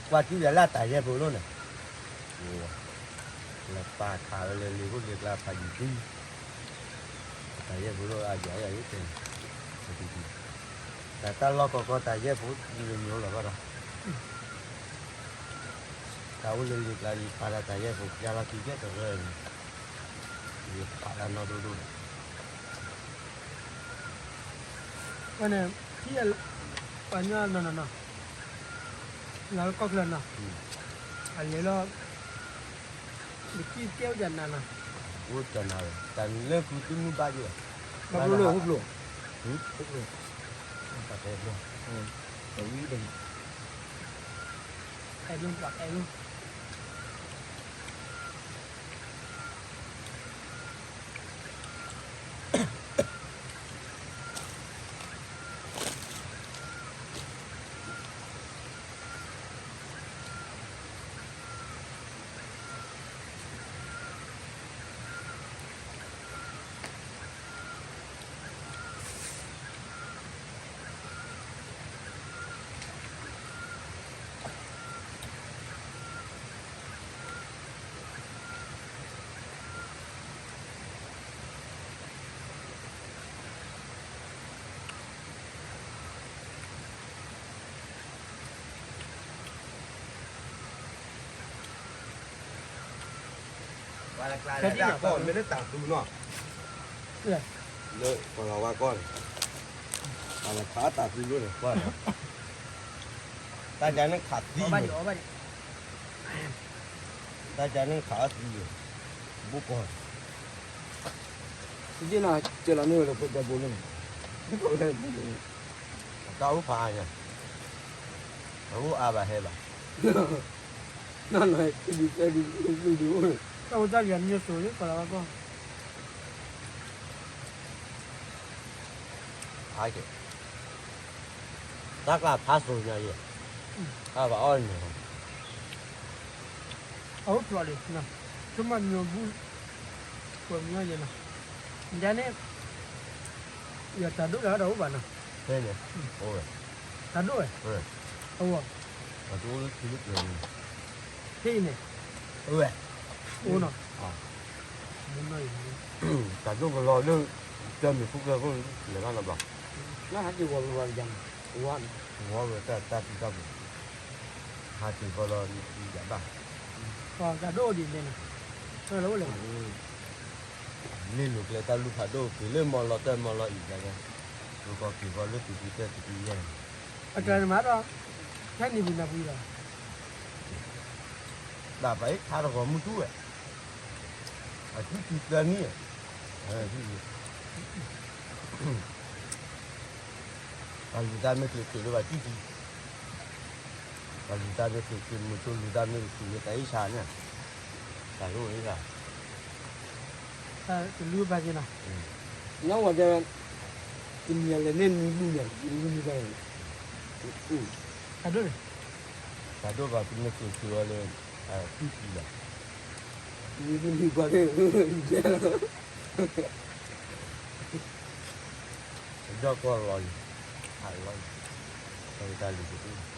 ကွၢ်ကၠူၣ်ယၤလၢတၢ်ယဲၢ်ဖိလိၣ်န့ၣ်, လဲၤပာ်ခးဝဲလၢလံာ်ခိၣ်လံာ်ကျါဖးယံၤသံ, တၢ်ယဲၢ်ဖိလိၣ်အယၤယၤယဲၢ်တဲ, တၢ်တၢ်လီၢ်ကီကီတၢ်ယဲၢ်ဖိလၢညိလီၤဘၣ်ဒီး တၢ်အိၣ်လၢလံာ်ကျါ ယပာ်လၢတၢ်ယဲၢ်ဖိ ယၤလီၤက့ၤကဲတရၢန့ၣ်, ယပာ်လၢနီၢ်ဒိၣ်ဒိၣ်န့ၣ်, ဝဲန့ၣ်, ပှၤညီနီၢ်နီၢ်နီၢ်, လၢကီၢ်ချၢနီၢ်, အလဲၤလီၤ, ယကံၢ်ကဲအိၣ်ကနၤနီၢ်, အိၣ်ကနၤဝဲ တၢ်လၢဃုသုမုၢ်ဘၣ်ယဲၢ်, ဘၣ်ဘျိလၢဟိၣ်ဘျိ, ဟိၣ်ဘျိ, တၢ်တဲဘျိ, တဝံၤတဂ့ၤ အဲၣ်ဒိၣ်ပှၤအဲၣ်ဒိၣ်, ပှၤလၢကျါလၢတၢ်ကီၢ်မ့ၢ်လၢတၢ်သူနီၤ, လၢကီၢ်လီၤဝါကီၢ်န့ၣ်, ပှၤလၢခးတၢ်သူလၢန့ၣ်ကွၢ်, တၢ်ကန့ၣ်ခးသံန့ၣ်, တၢ်ကန့ၣ်ခးသံန့ၣ်, ဘိၣ်ကီၢ်, ယ့ၢ်နၤကဲလီၤန့ၣ်ဝဲလၢဖိဒီဘိလၢန့ၣ်, တၢ်အိၣ်ဖးညါ, အအိၣ်အါဘၣ်ဟဲဘၣ်, နနၤ, တၢ်အိၣ်တၢ်ယၤမ့ၢ်စိၤလၢကီၢ်လီၤဝါကီၢ် အါကဲ, တၢ်ကျါဖးစိၤညါယဲၢ်, တၢ်ဘၣ်အီၣ်န့ၣ်, အအိၣ်ဖျိးလံ, ဆိကမိၣ်မ့ၢ်ဘူၣ်, ပှၤမ့ၢ်ယဲၢ်နီၤ, ယၤန့ၣ်, ယတၢ်ဒိၣ်လၢဟဲဒီးအိၣ်ဘၣ်နီၤ, ဖဲန့ၣ်, အိၣ်ဝဲ, တၢ်ဒိၣ်ဝဲ, အဝဲ, တၢ်ဒိၣ်လၢထံလၢကျဲန့ၣ်, ဖဲအံၤန့ၣ်, အိၣ်ဝဲ, အိၣ်နီၤ, တၢ်ဒိၣ်ကလီၤလၢ, တၢ်မ့ၢ်ခိၣ်ကျၢၢ်ခိၣ်လဲၤဘၣ်နီၤဘၣ်, နဟးက့ၤဝီၤဝဲတၢ်, ဝီၤဝဲတၢ်တၢ်တံၢ်တၢ်ပူၤ, ဟးက့ၤဃီလီၤယၤဘၣ်, တၢ်ဒိၣ်ဒ်လဲၣ်နီၤ, လ့ၣ်လိာ်ကျဲတၢ်လူၢ်ဖးဒိၣ်က့ၤလၢမီၢ်လီၤတၢ်မီၢ်လီၤအံၤဒ်လဲၣ်, ပကီၢ်က့ၤဃီလၢသုးက့တၢၢ်သုးက့ယဲၢ်, အတၢ်န့ၣ်မးဒီး, ဟဲနံၤပူၤနၤပူၤလီၤ, ဒၣ်ပှၤအံၤခါတဂီၤမုၢ်တူၢ်ဝဲ, အတူၢ်ထံသၢနံၣ်, ပှၤလူၤတၢ်မ့ၢ်ချုးချုးလၢပှၤတူၢ်ထံ, ပှၤလူၤတၢ်မ့ၢ်ချုးချုး မုၢ်ဆိလူၤတၢ်မ့ၢ်ချုးလၢတၢ်အ့ၣ်ဆါန့ၣ်, တၢ်လူၤအ့ၣ်ဆါ, တလူၤဘၣ်က့ၤနီၤ, ညါဝဲတဲ, တနံၤအလဲၤန့ၢ်နွံဘုန့ၣ်, နွံဘုန့ၣ်, တၢ်ဒိၣ်န့ၣ်, တၢ်ဒိၣ်ဘၣ်သုမ့ၢ်ချုးချုးအီၤလၢ, တူၢ်ထံလီၤ, နွံဘုန့ၣ်ပှၤကဲ, ဒီးကီၢ်လီၤလံ, ဟးလီၤလံ, တၢ်ဝဲတၢ်လံၤကတၢၢ်, တၢ်ဘၣ်တူၢ်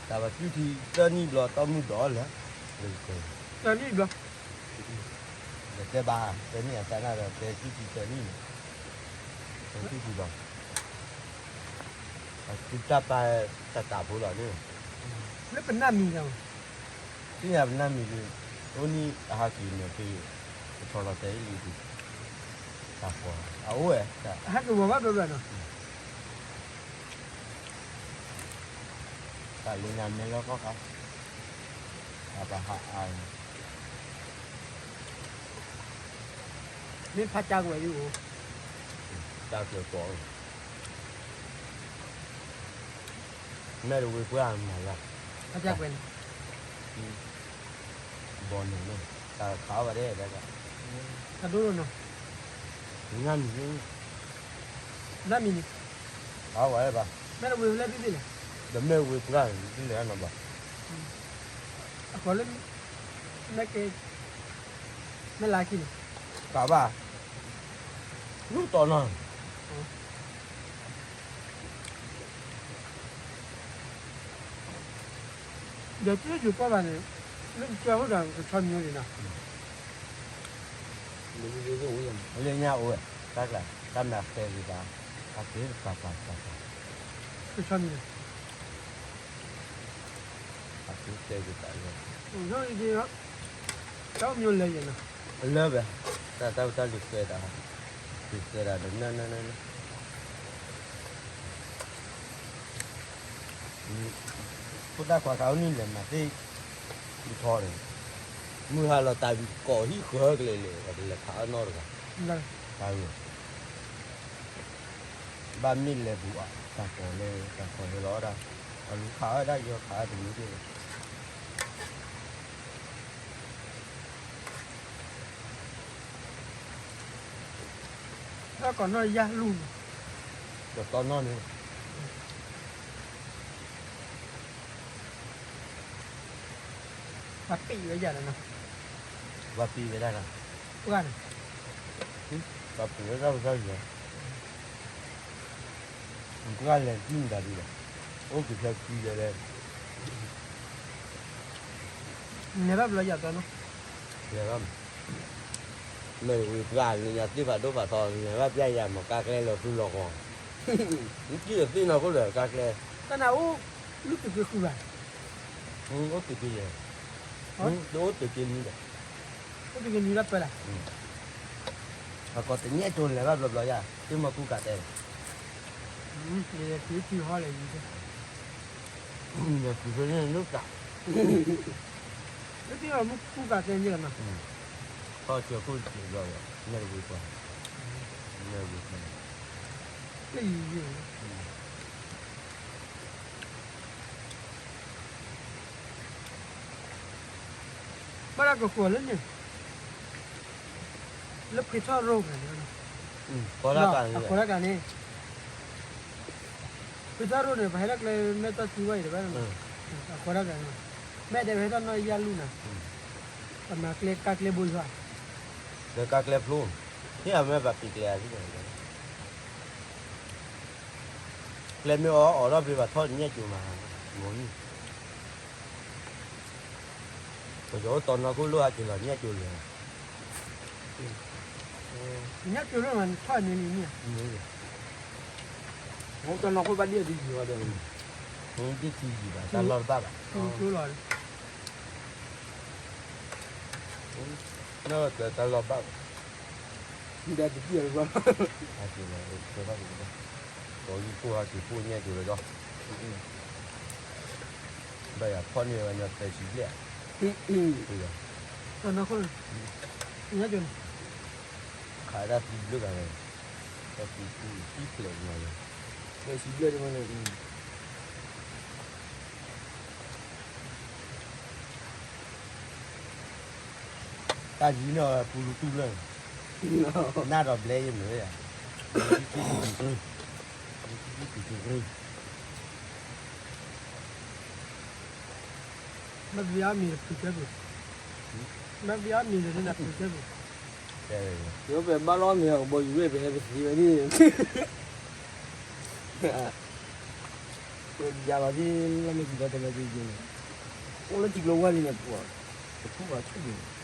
ထံသၢနံၣ်ဘျီ တၢ်မုၢ်ဒိးလၢ, သၢနံၣ်ဘျီ, ဒီးတဲဘၣ်, သၢနံၣ်အသးနၢ်ဒီး တဲတူၢ်ထံသၢနံၣ်န့ၣ်, တူၢ်ထံဘျီ, အသုတၢ်ပာ်တၢ်တၢ်ဖိလီၤန့ၣ်, လၢပနၢ်မံၤလီၤ, သ့ၣ်ညါပနၢ်မံၤဒုး, အိၣ်နံၣ်အဟးက့ၤန့ၣ်ဖဲ, ပထီၣ်လီၤတဲာ်အံၤလံဒုး, တၢ်ဃီ, အအိၣ်ဝဲ, ဟဲက့ၤဝီၤဘၣ်ဘျီဘျီနီၤ, တၢ်လၢညါမ့ၢ်လၢကီၢ်ခါ, တၢ်ပဟးအါန့ၣ်, မ့ၢ်ဖးကၢ်ကွဲးဒ်အိၣ်, ကၢ်ကွဲးကိး, မဲၢ်တဝ့ၤပှၢ်မၤလၢ, ဖးကၢ်ကွဲးန့ၣ်, ဘီန့ၣ်, တၢ်ခးအီၣ်ဘၣ်ဒဲး, တၢ်ဒိၣ်ဒိၣ်နီၤ, နၢ်မံၤန့ၣ်, နၢ်မံၤန့ၣ်, ခးအီၣ်ဘၣ်ဒဲးဘၣ်, မဲၢ်တဝ့ၤဖဲလဲၣ်သ့ၣ်သ့ၣ်လဲၣ်, ဒီးမဲၢ်ဝ့ၤပှၢ်န့ၣ် သ့ၣ်လဲၣ်နီၤဘၣ်, အဃိလၢ, မ့ၢ်က့, မ့ၢ်လၢခံန့ၣ်, ကးဘၣ်, လူၢ်တီနီၤ, ဒီးတၢ်ယူၤကွၢ်ဘၣ်န့ၣ်, မ့ၢ်ကၢ်အိၣ်ဒီးကဆီမံၤန့ၣ်နီၤ, လၢညါအိၣ်ဝဲ, တၢ်ကျါ, တၢ်မၤတဲဂ့ၤဘၣ်, အက့ၤပာ်ပာ်ပာ်ပာ်, ကဆီမံၤန့ၣ် အက့ၤတဲဂ့ၤဘၣ်လၢ, တၢ်မံၤလၢယဲနီၤ, လၢဝဲ, တၢ်တၢ်တၢ်လူၤသဲတၢ်, လူၤသဲတၢ်ဒီးနနနန ဖိသၣ်ခွါခးအီၣ်န့ၣ်လဲၤမၤသ့ၣ်, ထီန့ၣ်, မုၢ်ဟါလီၤတၢ်ဝံၤကိးဟံၣ်ဃၢကလဲာ်လဲာ် ပှၤတလဲၤခးအီၣ်နီတဂၤ, တၢ်ဂ့ၢ်, ဘၣ်မ့ၢ်လဲၤပူၤအီၤ တၢ်ကိးလၢတၢ်ကိးလၢလီၤဒၣ်, အလူၤခးအီၣ်ဒၣ်ယီၤခးအီၣ်တမံၤဒၣ် တၢ်ကိးနီၢ်ယၢ်လူၢ်န့ၣ်, တကိးနီၢ်န့ၣ်, ပှၤပံးဝဲယၤလီၤနီၤ, ပှၤပံးဝဲဒၣ်လီၤ, ပှၤန့ၣ်, ပှၤပံးဝဲဒၣ်ပှၤလီၤ, ပှၤလဲၤတံၢ်မတၤဒ်လဲၣ်, အိၣ်က့ၤဖျါကွံာ်လဲၣ်လဲၣ်, လဲၤဘၣ်ဘျီယၤတနီၤ, လဲၤဘၣ်မး မ့ၢ်ဝံၤပှၤလၢညါသ့ၣ်ဖးဒိၣ်ဖးထီ လဲၤဘၣ်ပျၢ်ယၤမ့ၢ်ကါကျဲလီၤသူလီၤဃီ, နထံၣ်ဒီးသ့ၣ်နီၢ်ခိၣ်ဒီးကါကျဲ, တၢ်နၤအိၣ်, လုၢ်တုၤက့ၤဃုဘၣ်, အိၣ်တုၤက့ၤယဲ, တအိၣ်တုၤက့ၤနွံဒီး, အိၣ်တုၤက့ၤနွံလၢပၢလၢ်, အကိးတညဲၣ်ကၠိလဲၤဘၣ်ဘျီဘျီယၤ သ့ၣ်မီၤကူကးတဲ, ယထံဟီလဲၤယံၤ ယထံန့ၣ်နုၢ်ကး, လၢသ့ၣ်မီၤကူကးတဲန့ၣ်လီၤနီၤ, ထီၣ်ဆၢခိၣ်တစဲးဘျီဒီး နဲၣ်တဝံၤပှၤ, နဲၣ်တဝံၤပှၤ, လၢယံၤယံၤ, ဘၣ်တၢ်ကဃိးလၢန့ၣ်, လၢဖှံထီၣ်ရိၣ်န့ၣ်, အဃိတၢ်ကျါန့ၣ်, ဖှံထီၣ်ရိၣ်န့ၣ် ပှၤဟဲထီၣ်ကျဲမဲာ်တီၢ်စုဝဲအံၤတဘၣ်, အဃိတၢ်ကျါန့ၣ်, မ့ၢ်ဒဲးပဟဲထီၣ်နီၢ်ယၢ်လူၢ်နၤ, ပမၤကျဲကါကျဲဘိယွၤ, လၢကါကျဲဖျိ, ဟ့ၣ်အမ့ၢ်ဘၣ်ပံးကျဲဧါ, ကျဲမ့ၢ်အီၣ်အီၣ်ထီၣ်ဖဲဘၣ်ထီၣ်ညၣ်ကၠိမး, မိၢ်နံၤ ပယီၤအိၣ်တီနီၢ်ခိၣ်လိၣ်ဟးက့ၤလီၤညၣ်ကၠိလဲၣ်, ညၣ်ကၠိလၢမးထီၣ်န့ၣ်လံန့ၣ်, အိၣ်တီနီၢ်ခိၣ်ဘၣ်ဒ်အဒုယံၤဝဲဒီး, ဒ်ထံယံၤဘၣ် တၢ်လီၢ်တဘၣ်ဘၣ်, နီၢ်တၢ်လီၢ်ဘၣ်ဘၣ်, ဒီးတကံၢ်အီၤဘၣ်, ဟးက့ၤလီၤ, ကိးယုၢ်ကိၢ်ဟးက့ၤပိၢ်ညၣ်ကၠိလၢဒီး, ဘၣ်ယၤဖီၣ်န့ၢ်ဝဲညီသၢဆံဘျဲၣ်, ညၣ်ကၠိန့ၣ်, ခးဒၣ်သံဘျုးဂၤလဲၣ်, တၢ်သံသံဖျဲးမးလၢ, သၢဆံဘျဲၣ်န့ၣ်မးလၢ တၢ်ယံၤန့ၣ်ပူၤလူတူၢ်လၢ, နၢ်ဒီးဘျဲယဲၢ်မ့ၢ်ဝဲယၤ, မ့ၢ်ဘျါမံၤတဖုကဲပူၤ, မ့ၢ်ဘျါမံၤတဖုကဲပူၤ, ယပဘၣ်လီၤမ့ၢ်အဘီယူၤဝဲပဟဲပသံဝဲဒၣ် ပယၤလီၤဒ်လၢမ့ၢ်စံးဒီးတမ့ၢ်က့ၤက့ၤန့ၣ်, အိၣ်လၢထံကျိဝဲလံန့ၣ်ပှၤ, တထူၣ်ဘၣ်ဆူၣ်န့ၣ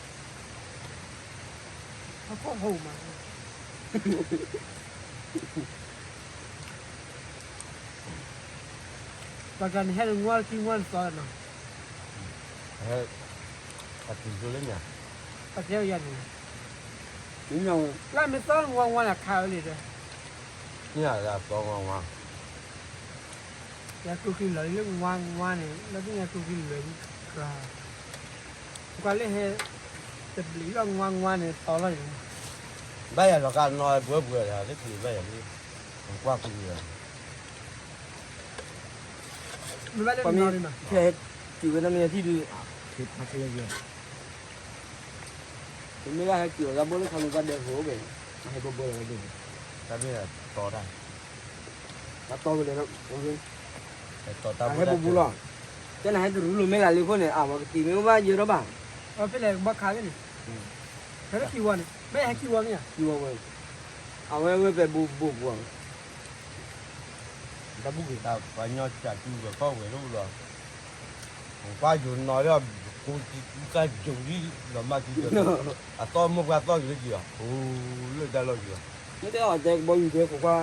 ်, ဟီၣ်ခိၣ်ဟိမး, ပှၤကျါန့ၣ်ဟဲနငွါလၢခံငွါနသီလီၤနီၤ, ဟဲ, အတုၤဆိလၢညါ, ပှၤတဲဝဲယၤန့ၣ်, လၢမ့ၢ်သီနငွါနငွါန့ၣ်ခးဝဲလံဒီး, န့ၣ်အသီနငွါနငွါ ယၤကျိချံလီၤလၢနွါနွါန့ၣ် လၢပညါကျိချံလၢာ်လံ, ကွၢ်လၢဟဲ, တဘျီလီၤနွါနွါန့ၣ်သီလီၤန့ၣ်, ဘၣ်ယၤလီၤကနီၢ်ပှဲၤပှဲၤလၢတဘျီဘၣ်ယၤလံ, ကွၢ်ကွံာ်ယၤ, မ့ၢ်ဘၣ်လၢနနီၢ်န့ၣ်နီၤ, ဟဲတုၤဝဲဒၣ်မ့ၢ်ထံၣ်ဒုး, ဟဲဖးဆဲးယၤ ပမ့ၢ်ဘၣ်ဟဲက့ၤအီၤလၢဘိလၢခါမ့ၢ်ဘၣ်ဒဲးဖိဘဲ, ဟဲဘိဘိလီၤ, တၢ်ဘ့ၣ်တီတၢ်, တၢ်တီကလဲၤလီၤ, ဟဲဘိဘိလီၤ, တဲနၤဟဲတရူးလိာ်မ့ၢ်လၢလံခိၣ်န့ၣ် အဝဲကတံၤမ့ၢ်အိၣ်ဘၣ်ယဲထီၣ်ဘၣ်, အဖဲလဲၣ်ကဘီခးဖဲန့ၣ်, ဖဲလၢခံဝီန့ၣ် မ့ၢ်ဟဲခံဝီမ့ၢ်ဧါ, ခံဝီဝဲ, အဝဲဝဲဖဲဘိဘိပူၤ, တၢ်ဘူၣ်က့ၤတၢ် ပှၤညီစၢ်တူၢ်ဝဲခီၣ်ဝဲလီၤလီၤ, ပှၤယိၤနီၤဒီး ကိးကယိၤလံလီၤမၢ်ကံ, အသီမိၢ်ပှၢ်သီက့ၤလၢကံၤလီၤ, အိၣ်လၢတၢ်လီၢ်ကံၤလီၤ, မ့ၢ်တဲအီၤတဲကဘီယူၤတဲခိးခွါ,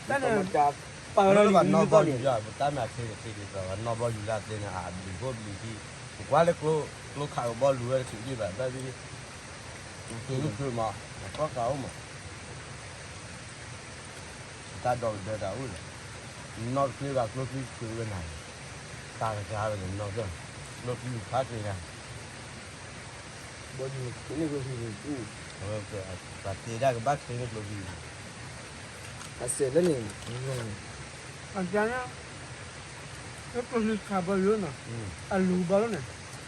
တၢ်န့ၣ် ပာ်ဝဲလၢကဘီယူၤလီၤ, ပတၢ်မၤဆ့က့ၤဆ့က့ၤ ပနီၢ်ဘီယူၤလၢအသ့န့ၣ် အဘျုးဖိဘျုးခံ, ပကွၢ်လၢကျိခးကဘီလူၤဝဲတချုးဒံးဘၣ် ဘၣ်ဘ့ၣ်, ကျိမး အကီၢ်ကးအိၣ်မး တၢ်ဒီကဒၢတၢ်အိၣ်လီၤ, နီၢ်တကျ့ဘၣ်ကျိချံတချုးဝဲနၤ, တၢ်တဂၤဝဲန့ၣ်နီၢ်ကၢၢ်, ကျိချံဖးတ့ၢ်ဂၤ, ဘီယူၤန့ၣ်ကျိချံန့ၣ်, ပှၤတ့ဒၣ်ကဘၣ်ချ့န့ၣ်ကျိချံ, အစဲးလၢန့ၣ်, အကါန့ၣ်, လၢကျိချံခးဘီယူၤနီၤ, အလူၤဘီလီၤန့ၣ်,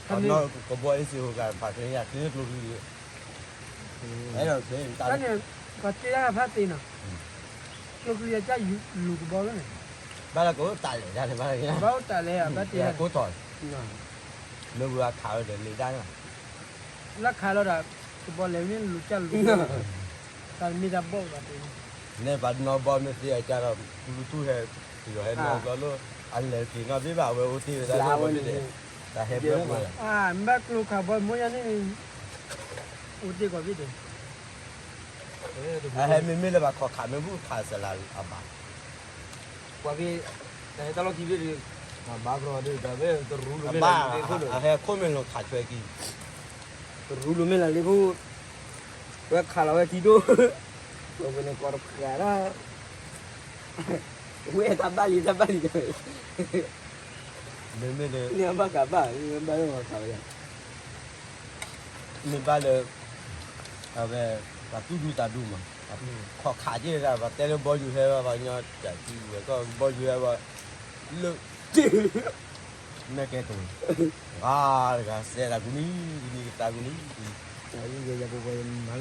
ကဘီအ့စ့ၣ်ဟိၤဂၤဖးချ့ယၤချ့န့ၣ်ကျိချံ, တၢ်န့ၣ်, ပှၤတ့ဒၣ်ဖးတ့ၢ်နီၤ, ကျိချံအကါလူၤကဘီလီၤန့ၣ်, ဘၣ်လၢကအိၣ်တၢ်လဲၤဒၣ်န့ၣ်ဘၣ်, ဘၣ်အိၣ်တၢ်လဲၤဘၣ်တ့, ကိးထီၣ်, လၢဝဲခးဝဲဒီးလဲၤဒၣ်န့ၣ်, လၢခးလီၤဒီး, ကဘီလဲၤန့ၣ်လူၤကၢ်လူၤ, တၢ်မ့ၢ်တၢ်ဘီၣ်ဘၣ်တ့န့ၣ်, နဲပှၤနီၢ်ဘီမ့ၢ်သ့အကါဒီး ပူလူတူၢ်ဟဲ, ယီၤဟဲနီၢ်ဘီလၢ, အလဲၤက့ၤနီၢ်ဘ့ၣ်ဘၣ်ဝဲအိၣ်တ့ၢ်ဝဲဒၣ်လၢဝဲဘ့ၣ်ဒီး, တၢ်ဟဲဘျၢပှဲၤ, မ့ၢ်ဘၣ်ကျိခးဘီမိၢ်ယါန့ၣ်, အိၣ်တ့ၢ်ကီးဘ့ၣ်ဒီး အဟဲမ့မ့ၢ်လၢဘၣ်ခီၣ်ခးမ့ၢ်ဘူၣ်ခးစလၢအဘၣ်, ပှၤဖဲ, တၢ်ဟဲတၢ်လီၢ်ခံဘ့ၣ်ဒီး, ဘၣ်ကရီဒီး တၢ်ဘၣ်တရူးလိာ်မ့ၢ်လၢလ့ခိၣ်ဒီး, အဟဲခိၣ်မ့ၢ်လိာ်ခးဆွဲကံ, တရူးလိာ်မ့ၢ်လၢလ့ခိၣ်, ဝဲခးလီၤဝဲခံဒိၣ်, ဝဲန့ၣ်ကီးတဃာ်ဒၣ်, ဝဲတၢ်ဘၣ်လံတၢ်ဘၣ်လံ, မ့မ့ၢ်လၢ, န့ၣ်အဘၣ်ကးဘၣ်, ဘၣ်လၢခးဝဲဒၣ် မ့ၢ်ဘၣ်လၢ, အဝဲ, ပှၤသူၣ်ဒူသးဒူမး, ခီၣ်ခးက့ၤဒၣ် ပှၤတဲလၢဘီယူၤဟဲဘၣ် ပှၤကညီတၢ်စုဝဲကီၢ်ဘီယူၤဟဲဘၣ်, လၢ, မ့ၢ်ကဲတိၤ, ဂၤတဂၤစဲးတၢ်ကူနံၤ, ကူနံၤကသးကူနံၤ, ယပဝဲမၤ, တၢ်ပူၤတ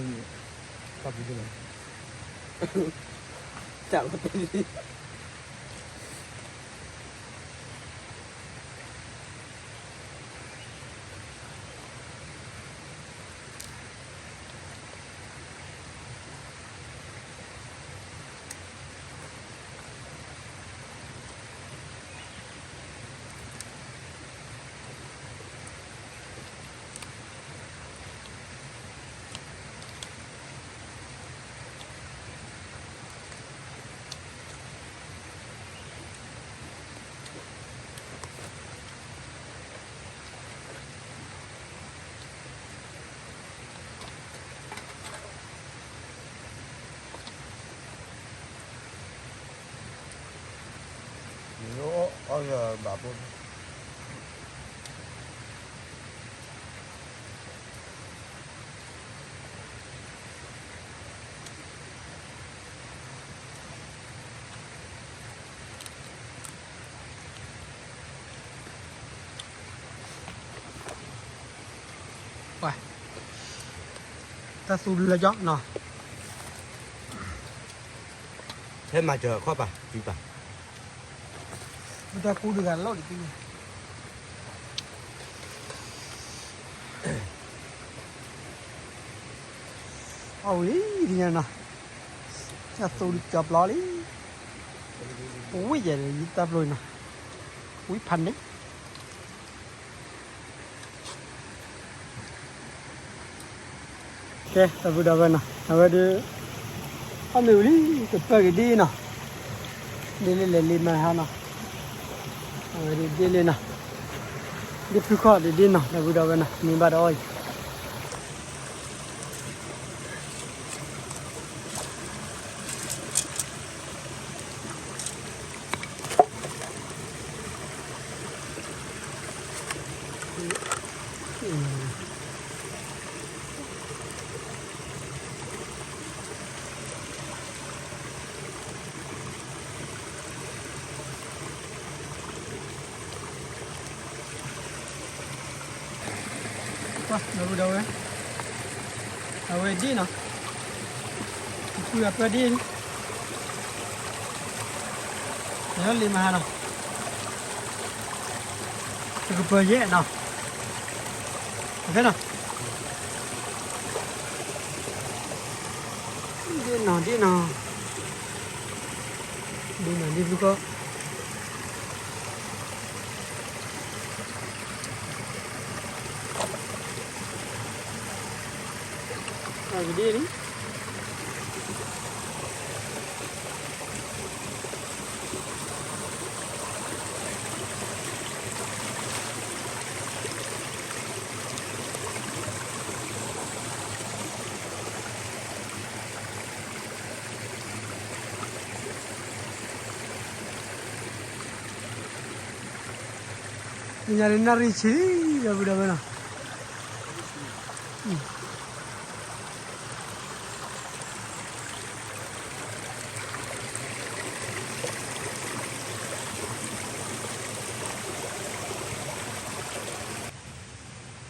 လီၤ, တၢ်လီၤတဲာ်လံ အီၣ်ယဘၣ်ဖိ တၢ်သူလၢကၠီနီၤ, ဖဲမၤစၢၤအခီၣ်ပၤ တုၤပၤ, မ့ၢ်တၢ်ကူတဂၤလီၤတက့ၢ်န့ၣ် အီၣ်ဝံၤလံ, ဒ်ညါနီၤ, တၢ်သူဒ်ကၠီပျီလံ, ဝံၤယဲၢ်လံတၢ်ပျီနီၤ, ဝံၤဖးန့ၣ် ကဲ ဒီပုၢ်ဒီဝဲၢ်နီၤ, အဝဲဒၣ် အီၣ်မ့ၢ်ဝံၤလံ ကပၢၢ်က့ၤဒ်နီၤ, ဒ်လဲၣ်လဲၣ်လံမဟါနီၤ, အဝဲဒၣ်ဒ်လဲၣ်နီၤ, ဒ်ဖုခီၣ်ဒ်ဒ်နီၤ ဒီပုၢ်ဒီဝဲၢ်နီၤ မ့ၢ်ဘၣ်ဒီးအီၣ်အံၤ ဒီပုၢ်ဒီဝဲၢ်, အဝဲဒ်နီၤ, ဖုအပၢၢ်ဒ်, လၢလံမဟါနီၤ, တကပၢၢ်ယဲၢ်နီၤ, တ ဖဲနီၤ, ဒ်နီၤဒ်နီၤ, ဒ်နီၤဒ်ဖုခီ, ဒ်နီၤ, ညါန့ၣ်နၣ်ရံၣ်ဆံလံ ဒီပုၢ်ဒီဝဲၢ်နီၤ.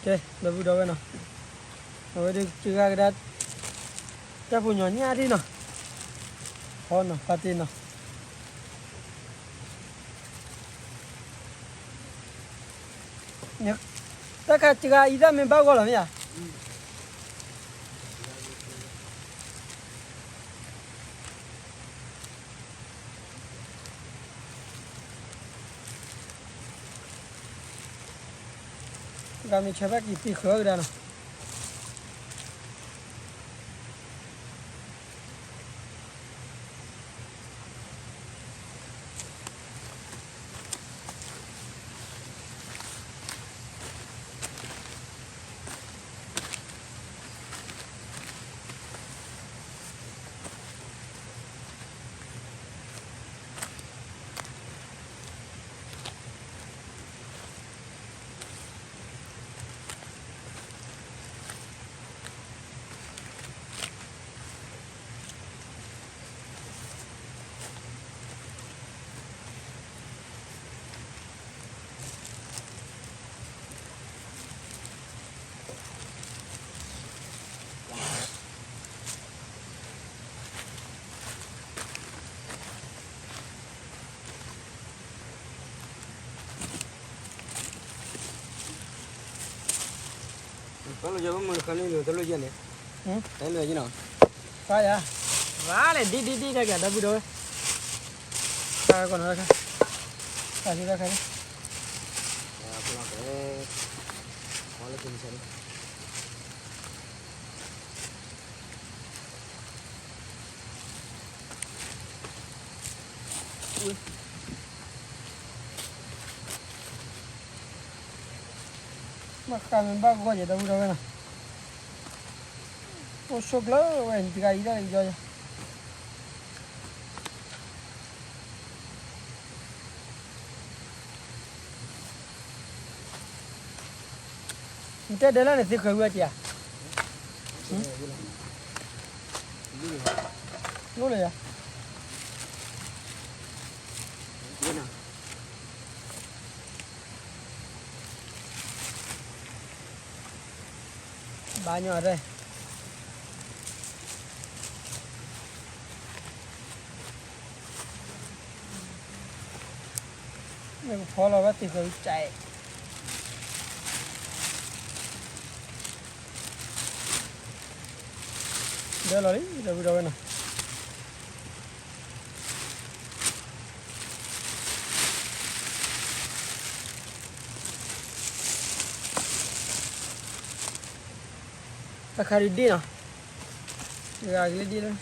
ကဲ ဒီပုၢ်ဒီဝဲၢ်နီၤ, အဝဲဒၣ်ကဂၤကဒါ တၢ်ဖိညီညၣ်ဒ်နီၤ, ဖီနီၤ ဖါတ့ၢ်နီၤ, တၢ်ခါကဂၤအံၤတၢ်မ့ၢ်ဘၣ်ဂီၢ်လီၤမ့ၢ်ဧါ. ဂၤမ့ၢ်ဆၢဘၣ်က့ၤတ့ၢ်ဃၢၤကဒါနီၤ. တၢ်လီၤယၤ ဘၣ်မနုၤတခါန့ၣ် တၢ်လီၤယၤန့ၣ်, တၢ်လီၤယၤနီၤ, တၢ်ယၤ, ဝါလဲၣ် ဒ်ဒ်ဒ်တၢ်ကဒီပုၢ်ဒီဝဲၢ်, တၢ်ကီနီၤတခါ, တၢ်ကီတခါန့ၣ်, လၢက့ၤဆၢန့ၣ် ဘၣ်ဃးမ့ၢ်ဘၣ်ဂီၢ်ယဲၢ် ဒီပုၢ်ဒီဝဲၢ်နီၤ, အိၣ်ဆိးကျၢၤဝဲ တဂၤအံၤဒၣ်ယီယၤ, နတဲဒၢလၢန့ၣ်သ့ဃၢၤဝဲက့ၤဧါ, လိၣ်လၢယၤ ဘၣ်ညီရဲၣ်, မ့ၢ်ကဖီလီၤဘၣ်သ့ဃၢၤကၠဲး, ဒၢလီၤလံ ဒီပုၢ်ဒီဝဲၢ်နီၤ. တၢ်ခါဒ်ဒ်နီၤ, တဂၤကလၢဒ်လၢ,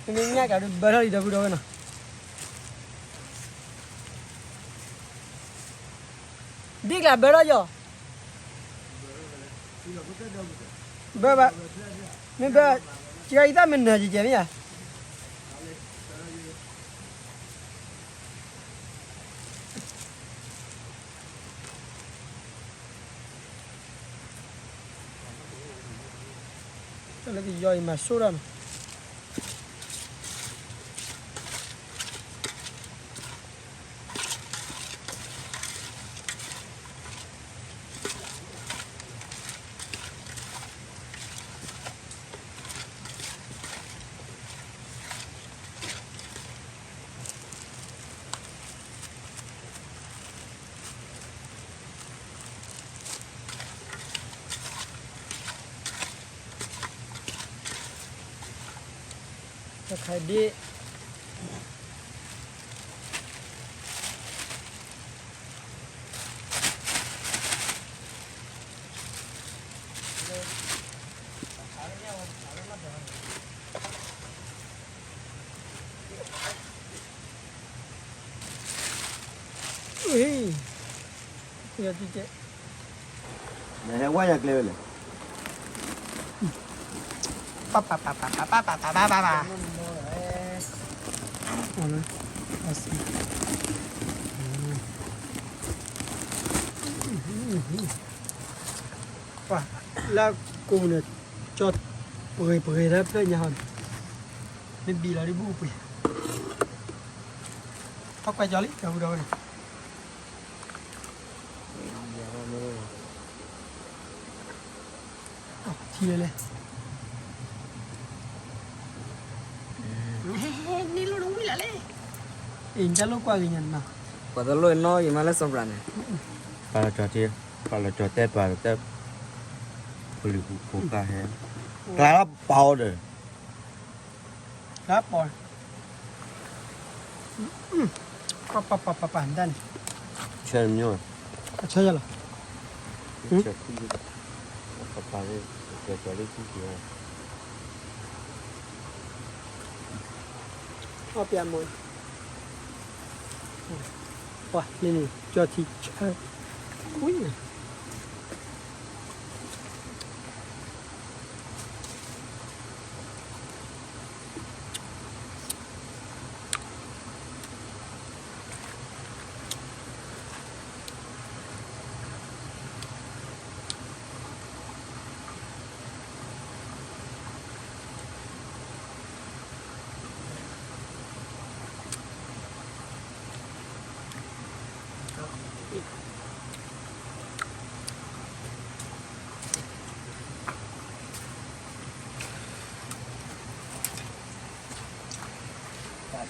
မ့မ့ၢ်ညၣ်ကးဒ်ဘၢထီၣ်လံ ဒီပုၢ်ဒီဝဲၢ်နီၤ, ဒ်ကျးဘၢထီၣ်ယီၤ, ဘၢဘၣ်, မ့ၢ်ဘၢ, ကယံသၣ်မ့ၢ်နၢၤကကဲမ့ၢ်ဧါ. တၢ်လၢကယီအံၤမၤဆိၣ်တၢ်နီၤ. တၢ် ခါဒ့ၣ် ဟ့ၣ် ယၤတကဲ နဟဲဝါယၤကျဲဝဲလဲၣ် ပပပပပပပပပပ ပှၤလၢကိးန့ၣ် ကၠီပှ့ၤပှ့ၤလၢဖျၢၣ်ညါဟီန့ၣ် မ့ၢ်ဘံလီၤဒ်ဘူၣ်ပှ့ၤ ထီၣ်ကွဲးကၠီလံ ဒီပုၢ်ဒီဝဲၢ်န့ၣ် ထံလဲၣ်လဲၣ် န့ၣ်လိၣ်နဝံၣ်လၢ်လဲၣ် အ့ၣ် နတၢ်လိၣ်ကွၢ်ဂ့ၤညါနၤ ပှၤတလိၣ်နီၢ်ယမါလၢစီၤပရၤန့ၣ် ပှၤလီၤကၠီၤထံ ပှၤလီၤကၠီၤတဲပှၤတဲ ပလုၢ်ဖိဃာ်ဟဲ ကျါလီၤပီၤဒီး ကျါပီၤ ပပပပပပဒၣ်န့ၣ် ဆၢမညီ အဆၢယၤလီၤ ဆၢခွံ ပပပပပပလၢခံက့ၤ အီၣ်ပျးမီၤ ပှၤလၢန့ၣ် ကၠီထံ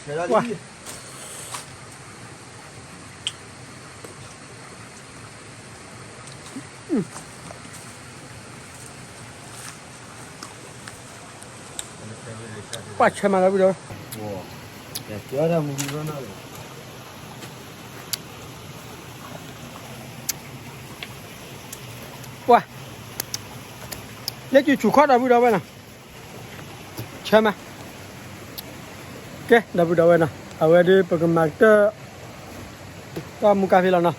ဆၢ ဝံၤ ဝါ ပှၤဆဲးမးလီၤဘုဒီး ပှၤ လၢကၠူဆူၣ်ခီၣ်ဒီပုၢ်ဒီဝဲၢ်နီၤ ဆၢမး ကဲ ဒီပုၢ်ဒီဝဲၢ်နီၤ အဝဲဒုးပကမၤကတၢၢ် တၢ်မူကါဖဲလီၤနီၤ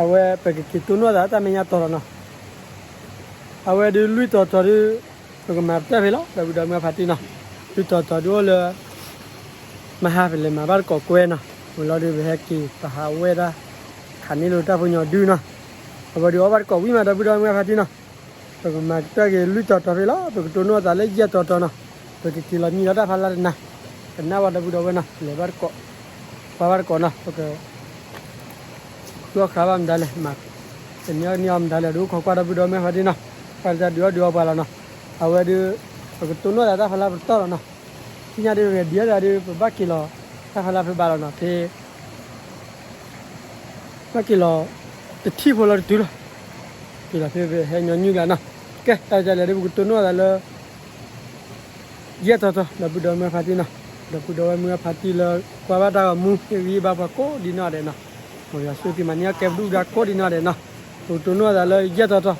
အဝဲပကက့ၤတိၢ်နီၣ်သးတၢ်မဲာ်ညါတီၤလီၤနီၤ အဝဲဒုးလွံၢ်တီၤတီၤဒုး ပကမၤကတၢၢ်ဖဲလီၤ ဒီပုၢ်ဒီဝဲၢ်ဖါတံၢ်နီၤ လွံၢ်တီၤတီၤဒုးအိၣ်လၢ မဟါပလဲၤမၤဘၣ်တကိးကွဲနီၤ ဝံၤလီၤဒုးပဟဲက့ၤပဟးဝဲဒၣ် ခးန့ၢ်လိာ်တၢ်ဖိညီဒုနီၤ အဝဲဒုးအီၣ်ဘၣ်တကိးဝံၤမး ဒီပုၢ်ဒီဝဲၢ်ဖါတံၢ်နီၤ ပကမၤကတၢၢ်က့ၤလွံၢ်တီၤတီၤဖဲလီၤ ပကတိၢ်နီၣ်သးလၢယဲၢ်တီၤတီၤနီၤ ပကက့ၤလီၤမံလီၤတၢ်ဖးလၢ်တနၤ ကနၣ်ဝဲဒီပုၢ်ဒီဝဲၢ်နီၤ လဲၤဘၣ်တကိး ကွၢ်ဘၣ်တကိးနီၤ ပက ဒုးအီၣ်ဃာ်ဘၣ်မတၤလဲၣ် မၤ တနံၤအီၣ်တနံၤအီၣ်မတၤလဲၣ် ဒုးအိၣ်ခိးကွၢ်ဒီပုၢ်ဒီဝဲၢ်ဖါတံၢ်နီၤ ပှၤလၢတၢ်ဒုးအီၣ်ဒုးအီပှၤလီၤနီၤ အဝဲဒုး ပကတိၢ်နီၣ်သးတၢ်ဖးလၢ်ပတီၢ်လီၤနီၤ သ့ၣ်ညါဒုး ready သးဒုး ပဘၣ်က့ၤလီၤ တၢ်ဖးလၢ်ဖဲဘၣ်လီၤနီၤ ဖဲ ဘၣ်က့ၤလီၤ တထံၣ်ဖိလီၤတတုၤလီၤ က့ၤလီၤဖဲပဟဲညီနုၢ်ကျါနီၤ ကဲ တၢ်ကလဲၣ်ဒုး ပကတိၢ်နီၣ်သးလၢ ယဲၢ်တီၤတီၤ ဒီပုၢ်ဒီဝဲၢ်မုၢ်ဖါတံၢ်နီၤ ဒီပုၢ်ဒီဝဲၢ်မုၢ်ဖါတံၢ်လၢ ကွၢ်ဘၣ်တၢ်ဂီၤမူ ဟ့ၣ်ဂံၢ်ဘါပှၤကိးဒံးနီၢ်ဒဲးနီၤ မ်ယွၤဆိၣ်ဂ့ၤမၤန့ၢ်အီၣ်ကဲပဒုၣ်ပဒါကိးဒံးနီၢ်ဒဲးနီၤ ပကတိၢ်နီၣ်သးလၢယဲၢ်တီၤတီၤ